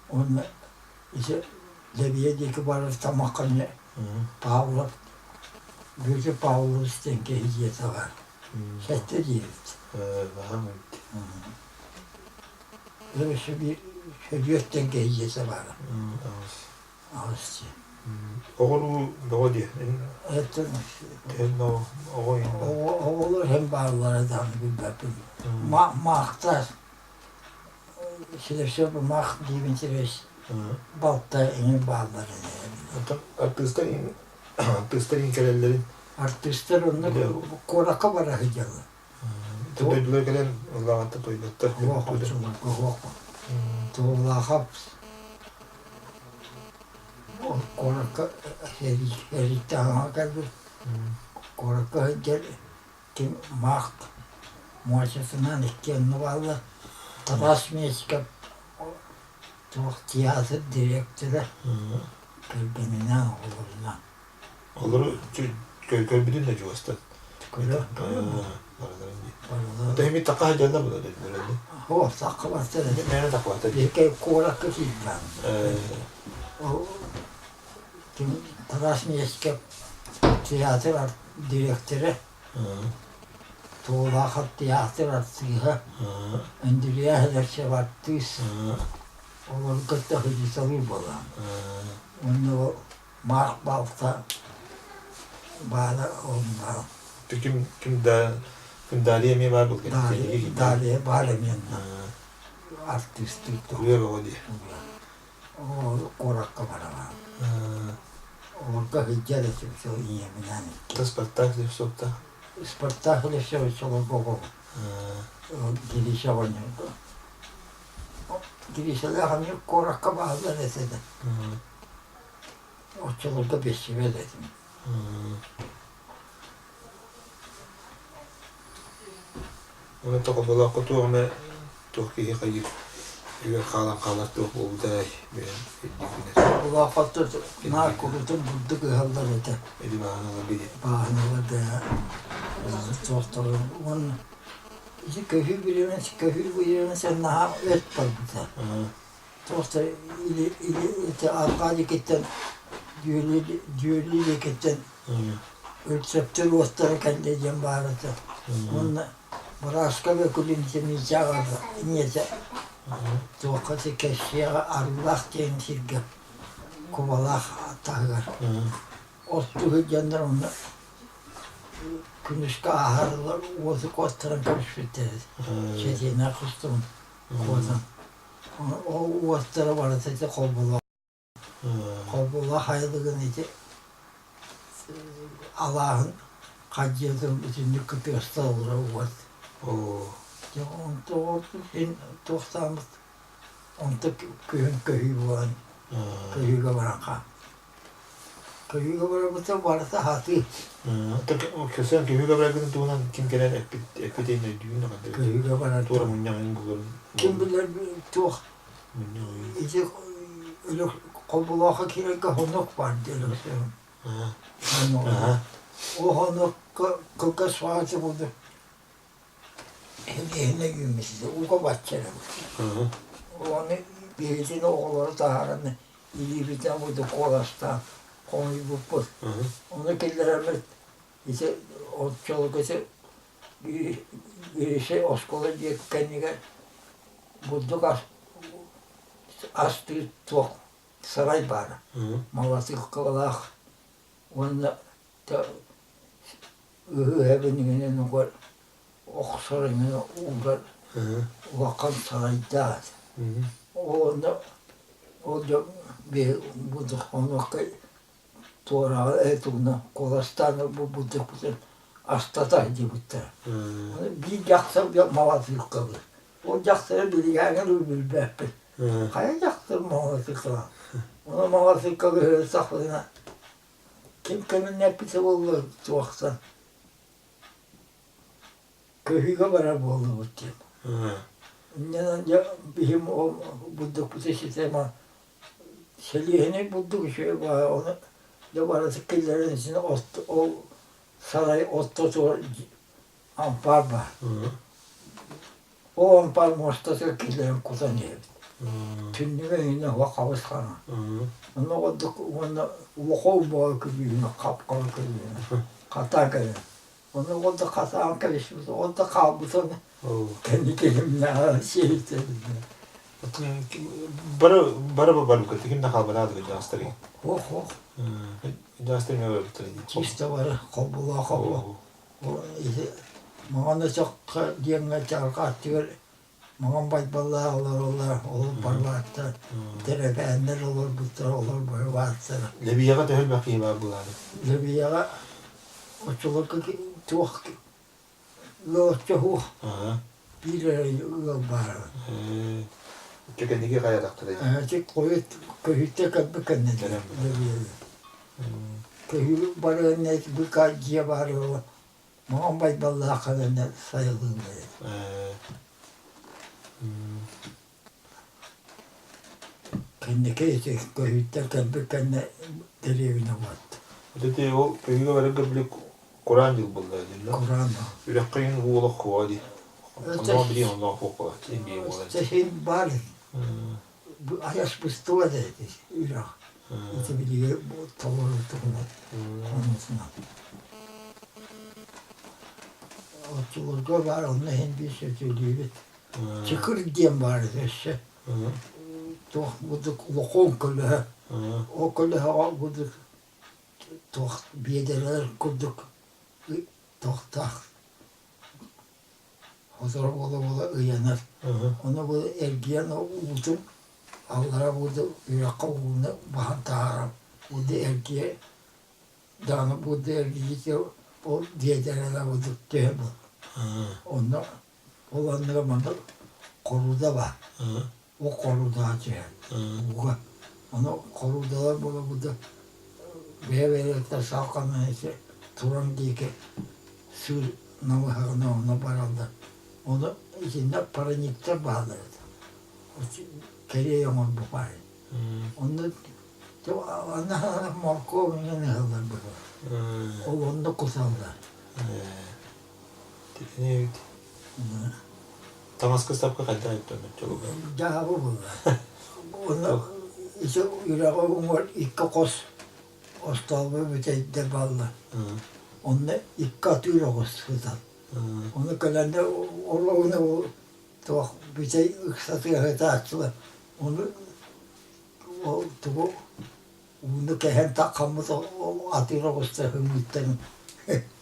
Уонна ити Лэбийэ диэки барар тамахха эмиэ Павлов, Бүөтүр Павлович диэн киһи дьиэтэ баар. Сэттэ дьиэбит. Өссө биир Сөдүөт диэн киһи дьиэтэ баара. Аҕыс дьиэ. Оҕолуу бөҕө дии. Оҕо Оҕолор һэн бааллара даҕаны билбэппин. Маахтар Силэпсиэп маах диибин сирэс балта эҥин бааллар ини. Оттон артыыстар Артыыстар иһин кэлэллэрин. Артыыстар онно куоракка бара сылдьаллар. Дойдулар кэлэн ыллаҕатта тойдоттор. Оһох оһох. Туолаахап куоракка эриттаҕа кэлбит. Куоракка сылдьар ким Маах муочасынан икки онно бааллар. Тарас Миэскэп туох театр дириэктэрэ кэргэнинээн оҕолорунан. Олору көрбүтүн да чугастан. Көрө. Барыларын дии. Тэһими такка сылдьаллар була дойдуларында. Оо, такка барсар. Мээнэ такка Биһиги куоракка киирдэҕим. Ол ким Тарас Миэскэп театр дириэктэрэ Туолаахап театр артыыһа, Өндүрүйэ Лерчев артыыс, олору кытта сылдьыталыыр буоллаҕым. Уонна ол Марк балта баара онно. Ким ким да ким Дария эмиэ баар буолла. Дария баар эмиэ артыыстыы Үөр оҕо дии. Ол куоракка баралаан. Олорго сылдьар этим сол ийэбинээн икки. Спартак Левсовта. Спартак Левсович олорго оҕо. Гриша оҕонньорго. Гришалаах эмиэ куоракка бааллар этэ да. Оччолорго бэстибээл этим. Оны тоҕоболооххо туох эмэ туох киһи хайыыр үөр хаалан хаалар туох буолбутай бэйэм өйдүүбүнэр. Улаахаттар наар курутун бурдук ыһаллар этэ. Эди бааһыналар били. Бааһыналар да суохторун уонна ити көһүү билимин көһүү билимин сен наһаа өт барбыта. Туохта или или ити арҕаа диэкиттэн дьүөлүү дьүөлүү диэкиттэн өлсөптөр уостара кэллэ диэн баар этэ. Уонна Бырааска Бөкүлүн Митяҕа ийэтэ туохха ити Кэссиэҕэ Арыылаах диэн сиргэ Кубалаах таһыгар оттуу сылдьаннар онно күнүскү ааһарылар уоту куоттаран кэбиспиттэр сэтиэнэх устун куотан Ол уостара барыта ити холболоох холболоох айылыгын ити алааһын хадьыатын итинник кытыаста олорор уот. Дьэ онто син туохтааммыт онто күһүн көһүү буолан көһүүгэ баран хаалбыт. Көһүүгэ барбыта барыта хатыы. Көсөн көһүүгэ бараргын туһунан ким кэлэн эппит эппитин өйдүүгүн да ханнык. Көһүүгэ барар Туора мунньаҕын буларын. Ким билэр туох ити өлөх холболоохо киирэргэ хонук бар диэн өлөксөйүм. Ол хонукка кылгас саҕачы булду. Иһинэ үүммүт ууга бачча эрэ. Ону биһигини оҕолору таһааран илиибитинэн курдук куоластаан хомуйбуппут. Ону киллэрэммит ити оччолорго ити Гриша оскуола дьиэ кэннигэр бурдук ас астыыр туох сарай баара. Малатыылкалаах уонна ыһыы эбинигинэн угар охсор иҥин уурар улахан сарайдаах Ол онно ол дьон биһи бурдук хонуохха туораҕы э тугуна куоластаан бу бурдукпутун астата сылдьыбыттара. Ону биир дьахтар малатыылкалыыр. Ол дьахтары билигээҥҥэ дылы билбэппин. Хайа дьахтар малатыылкалаан? Ону малатыылкалыыр сахпытына Ким көмүннэппитэ буолла туохтан көһүүгэ барар буоллубут диэн. Инньэ дьэ биһим ол бурдукпутун ситэ ма сэлиэһинэй бурдук үчүгэй баҕайы ону дьэ барыта киллэрэн итини ол сарай ортотугар ампаар баар. Ол ампаар муостатыгар киллэрэн кутан иһэбит. Түннүгэ иһинэ уһа хабыс хаҥа. Онно курдук уонна улахан убаҕа күлүүһүнэ хап-хара күлүүһүнэ хатаан кэлэн. Ону курдук хатаан кэбиспит, ол да хаалбытын кэнники кимнээҕэ сиэбитэ Бары бары барбыккыт ким да хаалбатаҕа дуо дьаастарый? Ох ох. Дьаастар эмиэ барбыттар дии. Чисто бары холболоох холбо. Маҥан өтөххө диэҥҥэ чаҕылҕа аттыгар Маҥан Байбаллаах олороллор, олор барбааттар, тэрэпээннэр олорбуттар, олор барбааттар. Лэбийэҕэ төһө элбэх киһи баар буолаарай? Лэбийэҕэ оччолорго туох ыал оччо суох. Биир эрэ ыал баара. Оччо кэнники хайатахтарай? Ити хойут көһүүттэ кэлбит кэннэ Лэбийэҕэ. Көһүү барыан быка дьиэ баар ыала Маҥан Байбаллаахха гэнэ сайылыыллар этэ. Кэнники ити көһүүттэн кэлбит кэннэ дэриэбинэ буолта. Ити ол көһүүгэ барарга били кураан дьыл буолла дии Кураан. Үрэххэ иһин уу олох хуа дии. Оннооҕо билиэн оннооҕо хуох буолааччы биир буолааччы. Син баар айас быстыба да ити үрэх. Ити билиги толору туһунан хонуутунан. Оччолорго баар онно иһин биир сөтүөлүүбүт. Чыкыр диэн баар этэ өссө. Туох курдук лохуон көлөһө. Ол көлөһөҕө курдук туох биэдэрэлэр курдук туохтаах Сотору буола-буола ыйанар. Ону бу эргийэн уутун аллара буурду үрэххэ ууну баһан таһааран буурду эргийэ даҕаны буурду эргийиитэ ол биэдэрэлэр курдук түһэ буолла. Онно ол анныгар манна хорууда баар. Ол хоруудаҕа түһэр ууга. Ону хоруудалар буола-буолла бэйэ-бэйэлэриттэн салҕанан ити туран диэки сыыр намыһаҕына онно бараллар. Ону итиннэ парниктар бааллар этэ. Кэриэй оҥорбут баайы. Онно анна моркуоп иҥэн ыһаллар быһыылаах. Ол онно куталлар. Тикини эбит. Таҥаска сапка хайдах өттөммүт дьолуга? Дьаһабы буолла. Онно ити үрэҕи уҥуор икки хос остоолбо бүтэйдэр бааллар. Онно икки атыыр оҕус сытар. Ону кэлэннэ оруобуна туох бүтэй ыксатыа сытааччылар. Ону ол тугу ууну кэһэн таххаммыт атыыр оҕустар хымыыттарын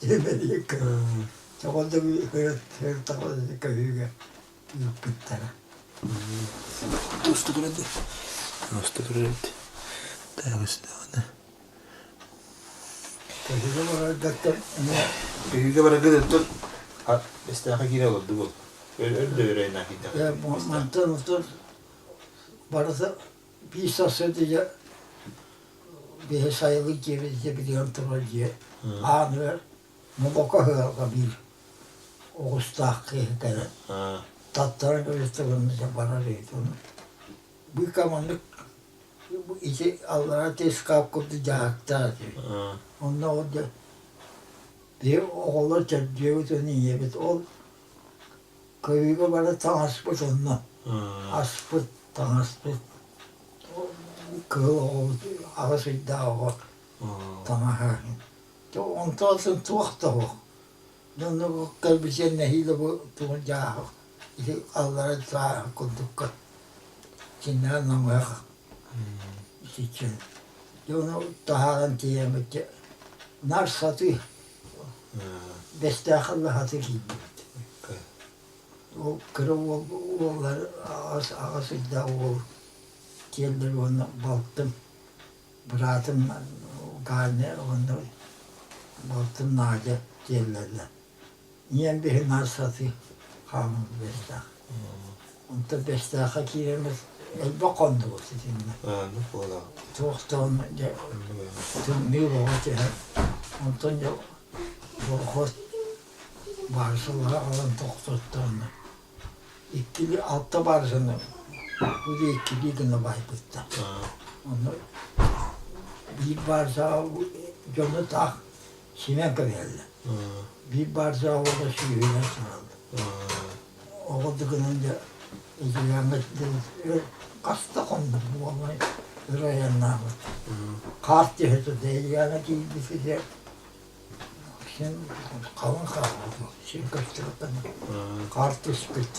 имэрийэ тоҕо да көһүүгэ ыыппыттара. Туста турар Туста турар эбит. Тааҕыстаҕына. Көһүүгэ бараргаттан эмиэ Көһүүгэ бараргыттан бэстээхэ киирэ олорду бу. Өр да өр айнаах киирдэххэ. Мантан отон барыта Биир сарсыарда дьэ биһи сайылык дьиэбит ити билигин турар дьиэ ааныгар молоко ыһыаҕа биир оҕустаах киһи кэлэн таттаран кэбистэ уонна дьэ барар эбит ону быыка маннык ити аллараа ыскаап курдук дьаһыктаах этэ онно ол дьэ биһи оҕолор төрдүөбүт уонна ийэбит ол Көрүүгэ бары таҥаспыт онно, аспыт, таҥаспыт, кыһыл оҕобут аҕыс ыйдаах оҕо таҥаһа. Онтон атын туох да суох. Дьонно кэлбитигэр нэһиилэ бу тугу дьааһык ити аллара дьааһык курдукка кинилэр намыһах итиччэ. Дьэ ону таһааран тиийэммит наар сатыы Бэстээххэ лаһата киирдибит. Ол кыра уол уоллар аҕыс ыйдаах уол тиэллэр уонна балтым, быраатым Ганя уонна балтым Надя тиэллэллэр. Ийэм биһи наар сатыы хааман Бэстээх. Онтон Бэстээххэ киирэммит элбэх хоннубут итиннэ. Туох да онно дьэ тымныы бөҕө түһэр. Онтон дьэ борохуот баарсалара аҕалан тохтоттоҕуна иккилии алта баарсаны бу да иккилии гына баайбыттар. Онно биир баарсаҕа дьону таах симэн кэбиһэллэр. Биир баарсаҕа уола сүүһүнэн саҥараллар. Оҕо да гынан дьэ Эдьигээҥҥэ өр хас да хоннук буолан өр айаннаабыт. Хаар түһэ турда Эдьигээҥҥэ тиийбитигэр син халыҥ хаалбыт син көстүбэт хаар түспүт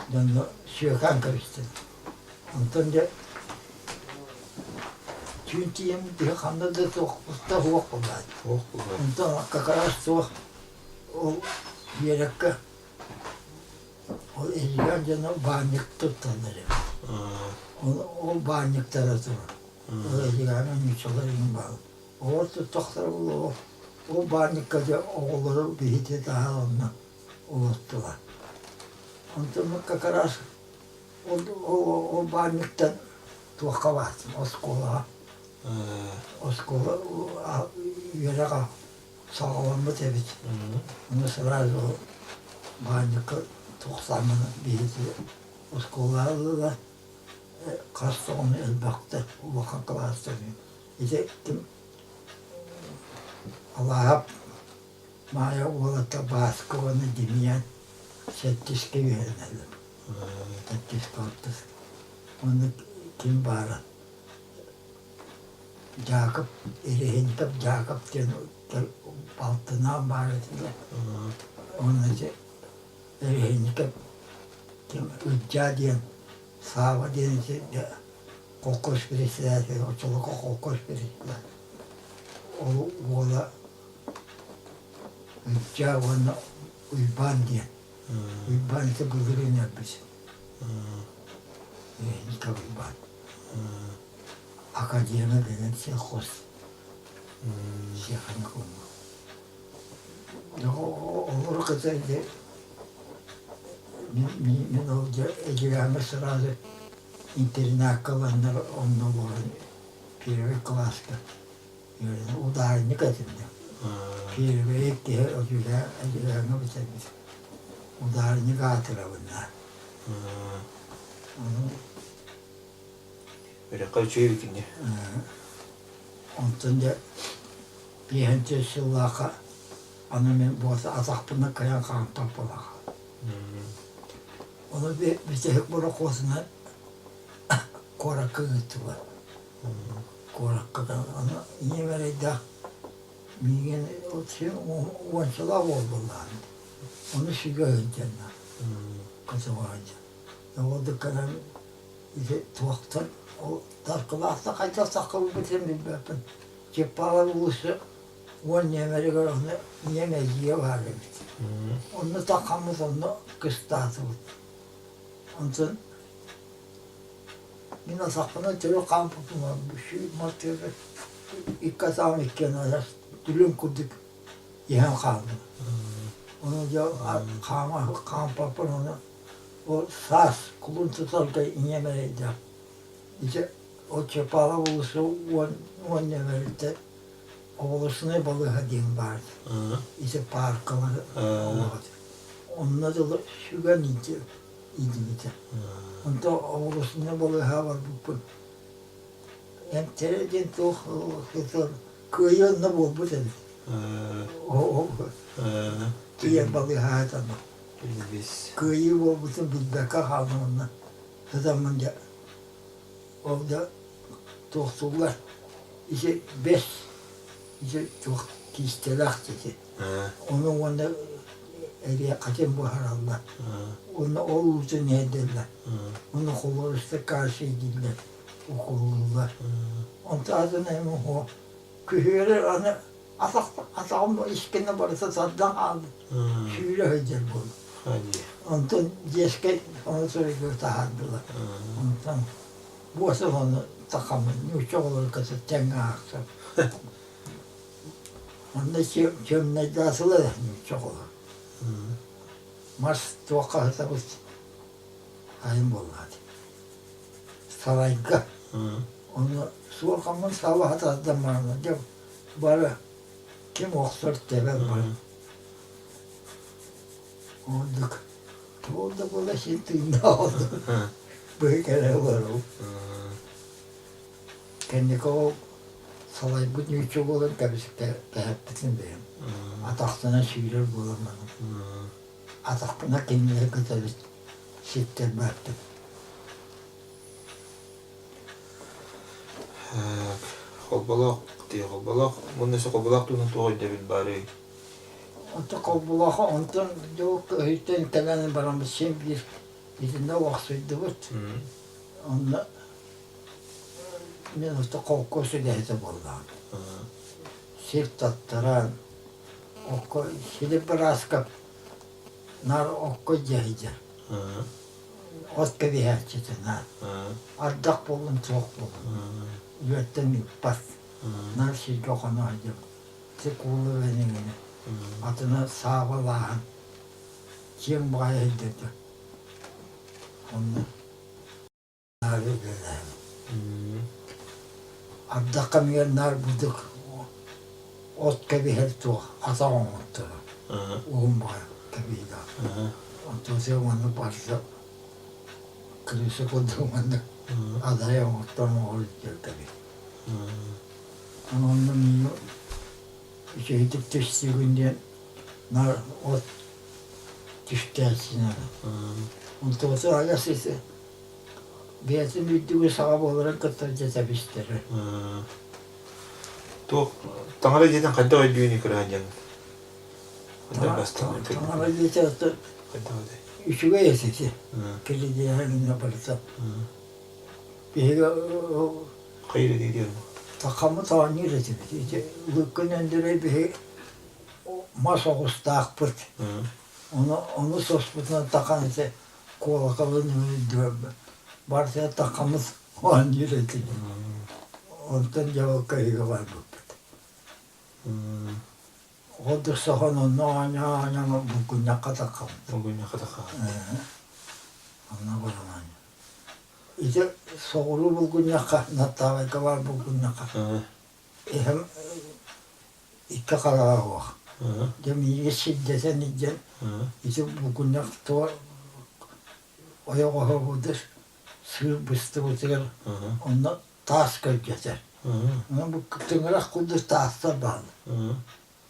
дьонно сүөкээн кэбистим. Онтон дьэ түүн тиийэн киһи ханна да суох да суох буолаат. Онтон как раз суох ол биэрэккэ ол Эдьигээн дьоно баанньык тутталлар эбит. Ол баанньыктара турар. Ол Эдьигээҥҥэ нууччалар иҥин бааллар. Оҕо туттахтара буолуо, ол баанньыкка дьэ оҕолору биһиги таһаар онно олортулар. Онтон как раз ол, ол, ол баанньыктан туохха баартым оскуолаҕа. Оскуола үөрэх саҕаламмыт эбит. Ону сразу баанньыкка тохсааммын биһиги оскуолаҕа ыллылар. Хас оҕону элбэхтэ улахан кылаастар Ити ким Алааһап Маайа уолата Бааска уонна Демьян сэттискэ үөрэнэллэр. Сэттискэ алтыс. Онно ким баара? Дьаакып, Ереһинтов Дьаакып диэн балтынаан баар этилэр. Онно ити Ереһинтов ким Ылдьаа диэн Сааба диэн ити холкуос председателэ, оччолорго холкуос председателэ. Ол уола Ылдьаа уонна Уйбаан диэн. Уйбаан ити былырыын өлбүт. Ника Уйбаан. Академия деген сельхоз. Сеханикум. Олору кытта мин ол Эдьигээҥҥэ сразу интернакка ыланнар онно олорон первый кылааска үөрэнэ ударник этим да. Первый киһи Эдьигээҥҥэ бүтэрбит. Ударник аатырабын да. Ону Үрэххэ үчүгэй эбит ини. Онтон дьэ биэһинчэ сыллаахха аны мин буота атахпына кыайан хаампат буолаха. Ону бүтэһик борохуотунан куоракка ыыттылар. Куоракка аны ийэм эрэйдээх миигин уончалаах уол буоллаҕым. Ону сүгэ сылдьаннар, көтөҕө сылдьан. Ол да кэлэн ити туохтан ол Таркылаахта хайдах сахалыыбытын билбэппин. Чеппалар уулусса уон нүөмэригэр онно ийэм эдьиийэ баар эбит. Онно таххаммыт онно кыстаатыбыт. Онтон мин атахпынан төрүт хаампыппын мартыга икки атаҕым иккиэн адьас дүлүҥ курдук иһэн хааллым. Ону дьэ хаама хаампаппын ону ол саас кулун тутарга ийэм эрэйдээх ити ол Чапаево уулусса уон уон нүөмэриттэн областной балыыһа диэн баар ити пааркалар олоҕот онно дылы сүгэн иитибитэ онтон областной балыыһаҕа барбыппын эмтэрэ диэн туох кыайыы онно буолбут эбит тиийэн балыыһаҕа этэн кыайыы буолбутун билбэккэ хааллым онно сытаммын дьэ ол да туохтууллар ити бэс ити туох киистэлээх ити ону уонна эриэхэтин буһараллар уонна ол уутун иһэрдэллэр уонна холуоруста кальций дииллэр укулууллар онтон атын эми күһүөрү аны атаҕым искэнэ барыта тардан хаалла сүүрэ сылдьар буолла онтон дьиэскэ ону суруйга таһаардылар онтон буоса ону тахаммын нуучча оҕолору кытта тэҥҥэ аахсар онно чөмнөйдаатылар нуучча оҕолор мас туохха сытабыт айым буоллаҕа сарайга ону суорҕаммын саба тардан баран дьэ бары ким охсор тэбэр бары Оннук туох да буола син тыыннаах олордум быһыы кэлэ олоробун Кэнники ол салайбыт нуучча буолан кэбиспитин бэйэм атахтана сүүрэр буолан баран атахпына кинилэри кытары ситтэрбэппин Холболоох дии холболоох уонна өссө холболоох туһунан туох өйдөбүл баарый? Онтон холболоохо онтон дьол өһүттэн кэлэн бараммыт син биир итиннэ олохсуйдубут. Онно мин орто холкуос үлэһитэ буоллаҕым. Сир таттаран, окко Филипп Барасков наар окко дьэһидьэр. От кэбиһээччитэ наар. Ардах буоллун, суох буоллун. Үөртэн ыыппат. Наар сиргэ хоно сылдьабыт. Ити куулу эҥинэ. Атына саабалааһын. Киэҥ баҕайы сылдьарга. Онно наар үлэлээбит. Ардах кэмигэр наар будук от кэбиһэр туох атах оҥотторо. Уһун баҕайы кэбиһиилээх. Онтон сиэ маннык барыта крыша курдук маннык адай оҥотторон оҥорор кэбиһ. Онно миигин үчүгэйдик түстүүгүн диэн наар от түстээччинэн. Онтон адьас бэйэтин үрдүгү саҕа буоларын кытта дьэ тэбистэрэ. Туох таҥара дьиэтин хайдах өйдүүнүй кыраһан дьон? Хайдах бастаан Таҥара дьиэтэ хайдах этэй? үчүгэй этэ киридиэһэ гына барыта. Биһиги Хайыр этий Сахаммыт оонньуур этибит. Ити Лыыккын Өндөрөй биһи мас оҕустаахпыт. Ону, ону соспутунан тахан ити куолакалын үрдүгэр барыта тахаммыт оонньуур этибит. Онтон дьабылка иһигэ барбыппыт. Ол соһон онно оонньоон оонньоон булгунньахха таххабыт. Булгунньахха таххабыт. Онно баран оонньоон. Ити соҕуруу булгунньахха, Наттаабайга баар булгунньахха эһэм икки хараҕа суох. Дьэ миигин сирдэтэн илдьэн ити булгунньах туох ойоҕоһо быдыр сыыр быстыбытыгар онно таас көлдьөтөр. Онон бу тыҥырах курдук таастар бааллар.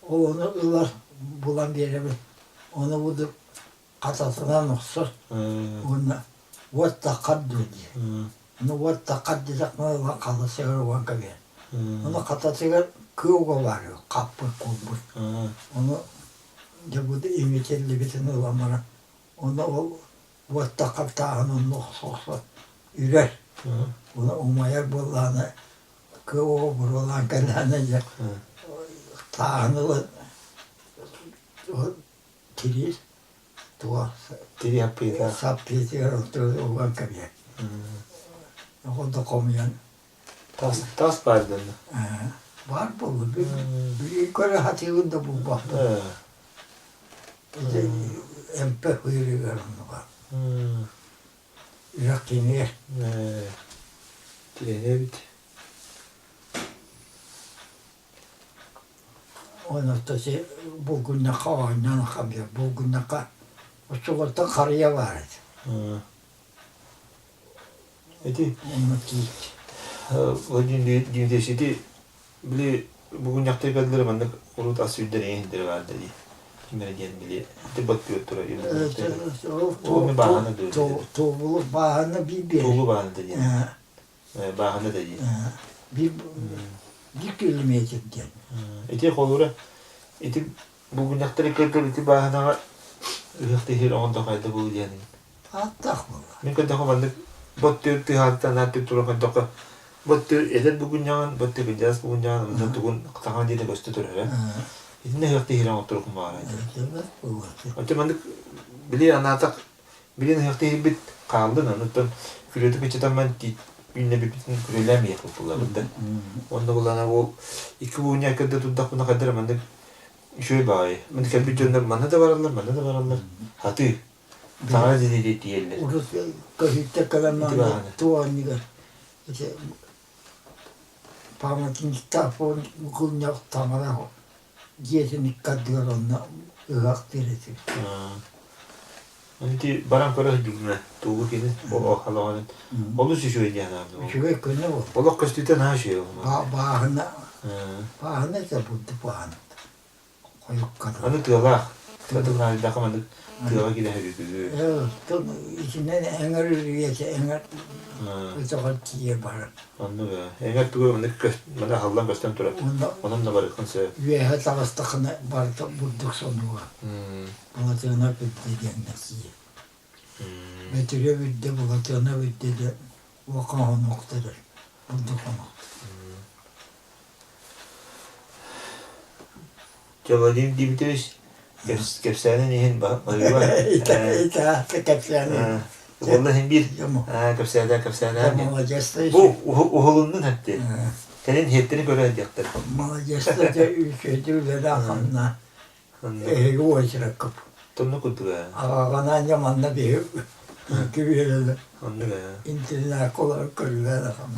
Ол ону ылар булан биэрэбин. Ону бу хататынан охсор уонна уот таххар дуо диир. Ону уот таххар диэтэхпинэ ылан халласыгар уган кэбиһэр. Ону хататыгар кыа уга баар үһү, хаппыт, куурбут. Ону дьэ бу имитиллибитин ылан баран, ону ол уот таххар тааһын онно охсо-охсо үрэр. Ону умайар буоллаҕына кыа уга буруолаан кэллэҕинэ дьэ тааһын ылан Тириир туга Тирии аппыйыта. Саппыйытыгар уган кэбиһэр. Оҕо хомуйан Тас тас баар дэннэ. Баар буолла. Билигин көрө сатыыбын да булбаппын. Ити эмпэ ыырыгар оннуга. Үрэх киҥиэр. Тириэнэбит. Онон си булгунньахха оонньоон хабыйар. Булгунньахха оччолортон харыйа баар этэ. Ити Онно тиит. Владимир Дмитриевич, ити били бугунньахтыы кэллэр маннык урут ас сүүрдэр иһиндэрэ баар да дии. Ким эрэ диэн били ити баттыыр турар Тугу бааһына дуу Туобулу бааһына биир биэрэр. Туолу бааһына да диэн. Бааһына да дии. Биир биир километр диэн. Ити холура ити булгунньахтары кэлтэр ити бааһынаҕа ыһыах тиһир оҕонто хайда булу диэн. Ааттаах буолла. Мин көрдөхө маннык бот түр тыһааттан аат түр туран көрдөхө бот түр эдэр бугунньаҕын бот түр кырдьаҕас бугунньаҕын онно тугун таҥа диэни көстө турар. Итиннэ ыһыах тиһир оҥотторукум баҕара. Оччо маннык били анаатах Билин ыһыахтыырбыт хааллын, онуттан күрүөтү кыччатамман үүннэбиппитин күрүөлээн биһиэхэ буллабыт да. Онно булана ол икки буунньа кырда турдахпына хайдара маннык үчүгэй баҕайы. Мин кэлбит дьоннор манна да бараллар, манна да бараллар. Хатыы. Таҥара дьиэтигэр тиийэллэр. Урут көһүттэ кэлэн туох анньыгар ити памятниктаах булгунньах таҥара дьиэтин икки ардыгар онно ыһыахтыыр этибит. Ити баран көрө сылдьыбына тугу кини халаҕанын олус үчүгэй диэн анаабыт. Үчүгэй көнө ол. Олох көстүүтэ наһаа үчүгэй ол. Бааһына бааһына этэ бурдук бааһына. Хойукка Аны тыалаах. Тыатын наадыйдахха маннык тыаҕа киирэ үтүгү. Итинэн эҥэр үрүйэтэ эҥэр өтөҕөр тиийэ барар. Оннук эҥэр тугу маннык маны аһыллан көстөн турар. Онон да барыаххын сөп. Үөһэ таҕыстаххына барыта бурдук сонуга. Былатыана үрдэ диэн тиийэ. Бөтүрүө үрдэ, Былатыана үрдэ диэн улахан хонуктар, бурдук хонук. Дьэ, Владимир Дмитриевич, Кэпсээнин иһин баһыыба. Итаата кэпсээнин. Уолла иһин биир кэпсээнэ кэпсээнэ. Бу уһулуннун хэтти. Кэлин иһиттэрин көрө диэхтэр. Молодецта дьэ үчүгэйдик үлэлээх-хамна. Эһиги уочараккып. Тонну курдуга. Аҕаҕанаан дьэ манна биһи икки үөрэлэр. Оннук ээ. Интернакка олорон көрүлээн ахан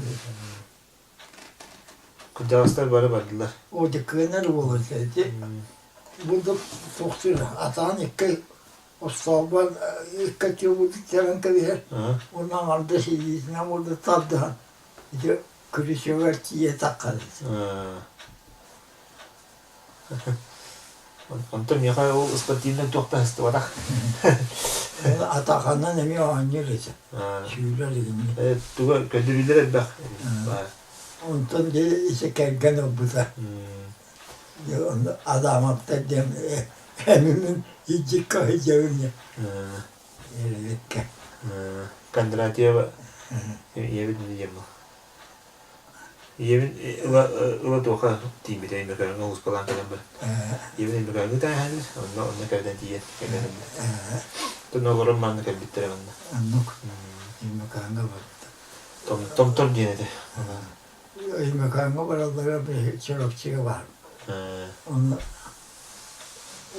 Кырдьаҕастар бары бардылар. О дьыккыанар буолан ити бурдук тохтуур атаан икки остуолбар икки өттүгүн кэбиһэр кэбиһэр уонна аҥардас илиитинэн бурдук тардыһан ити күрүчүөгэр тиийэ таххар Онтон миэхэ ол спортивнай туох да сыстыбатах. Атаханан эмиэ оонньуур этэ. Сүүрэр игинни. Туга көрдөрүүлэр элбэх. Онтон дьэ ити кэргэн ылбыта. Адамовтар диэн эмимин илдьиккэ сылдьабын Эрэбиккэ. Кондратьева ийэбит диэн Ийэбин ыла ыла туохха тиийбитэ Өймөкөөҥҥө улууспалаан кэлэн баран. Ийэбин Өймөкөөҥҥө тааһааннар, онно онно кэлэн тиийэн кэлэн Тон олорон манна кэлбиттэрэ манна. Оннук. Өймөкөөҥҥө барбыта. Том Томтор диэн этэ. Өймөкөөҥҥө бараллара Чурапчыга баар. Онно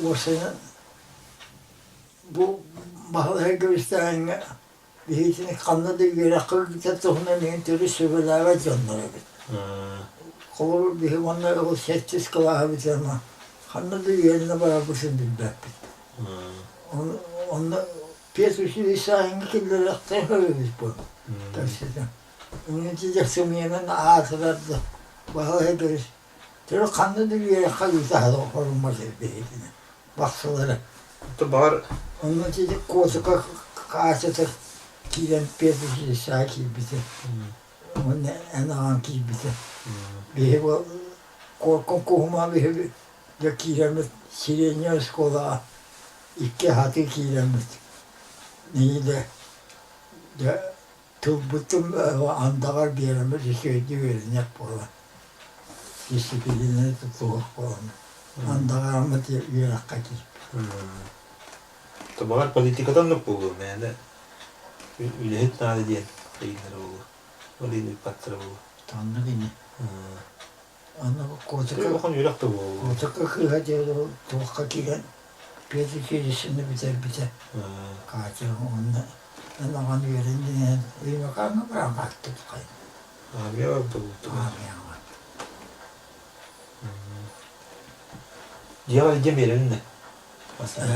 уопсайынан бу Баһылай Габыстааҥҥа Биһигини ханна да үөрэххэ ыытар туһунан иһин төрүт сөбүлээбэт дьоннор эбит. Холобур, биһи уонна ол сэттис кылааһы бүтэрэн ханна да үөрэнэ барарбытын билбэппит. Онно педучилище аһыҥа киллэриэхтэрин эбит буо. Кэпсэтэн. Инники сымыйанан аатырар да баһылай Гриш төрүт ханна да үөрэххэ ыыта хоруммат эбит биһигини. Бахсылара. Баҕар Онно ити Куотука хаачатар киирэн педучилищеҕа киирбитэ. Уонна эн аҕаҥ киирбитэ. Биһи бу Куоркун Куһума биһи дьэ киирэммит средняя оскуолаҕа икки хатыы киирэммит. Нэһиилэ дьэ тылбытын андаҕар биэрэммит үчүгэйдик үөрэниэх буолан дисциплинаны тутуһуох буолан андаҕараммыт үөрэххэ киирбит. Баҕар политиката оннук буолуо мээнэ үлэһит наада диэн ыйыннара буолуо. Ол иһин ыыппаттара буолуо. Оннук ини. Аны Куотука Улахан үөрэх да буолуо. Куотука кыыһа диэн туохха киирэн педучилищены бүтэрбитэ. Катя уонна эн аҕан үөрэн Өймөкөөҥҥө баран хааттыбыт хайа. Армия барбыта буолуо. Армияҕа барбыт. Дьиэҕэр илдьэн биэрэбин да.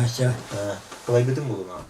Ача. Кылайбытым буолуо.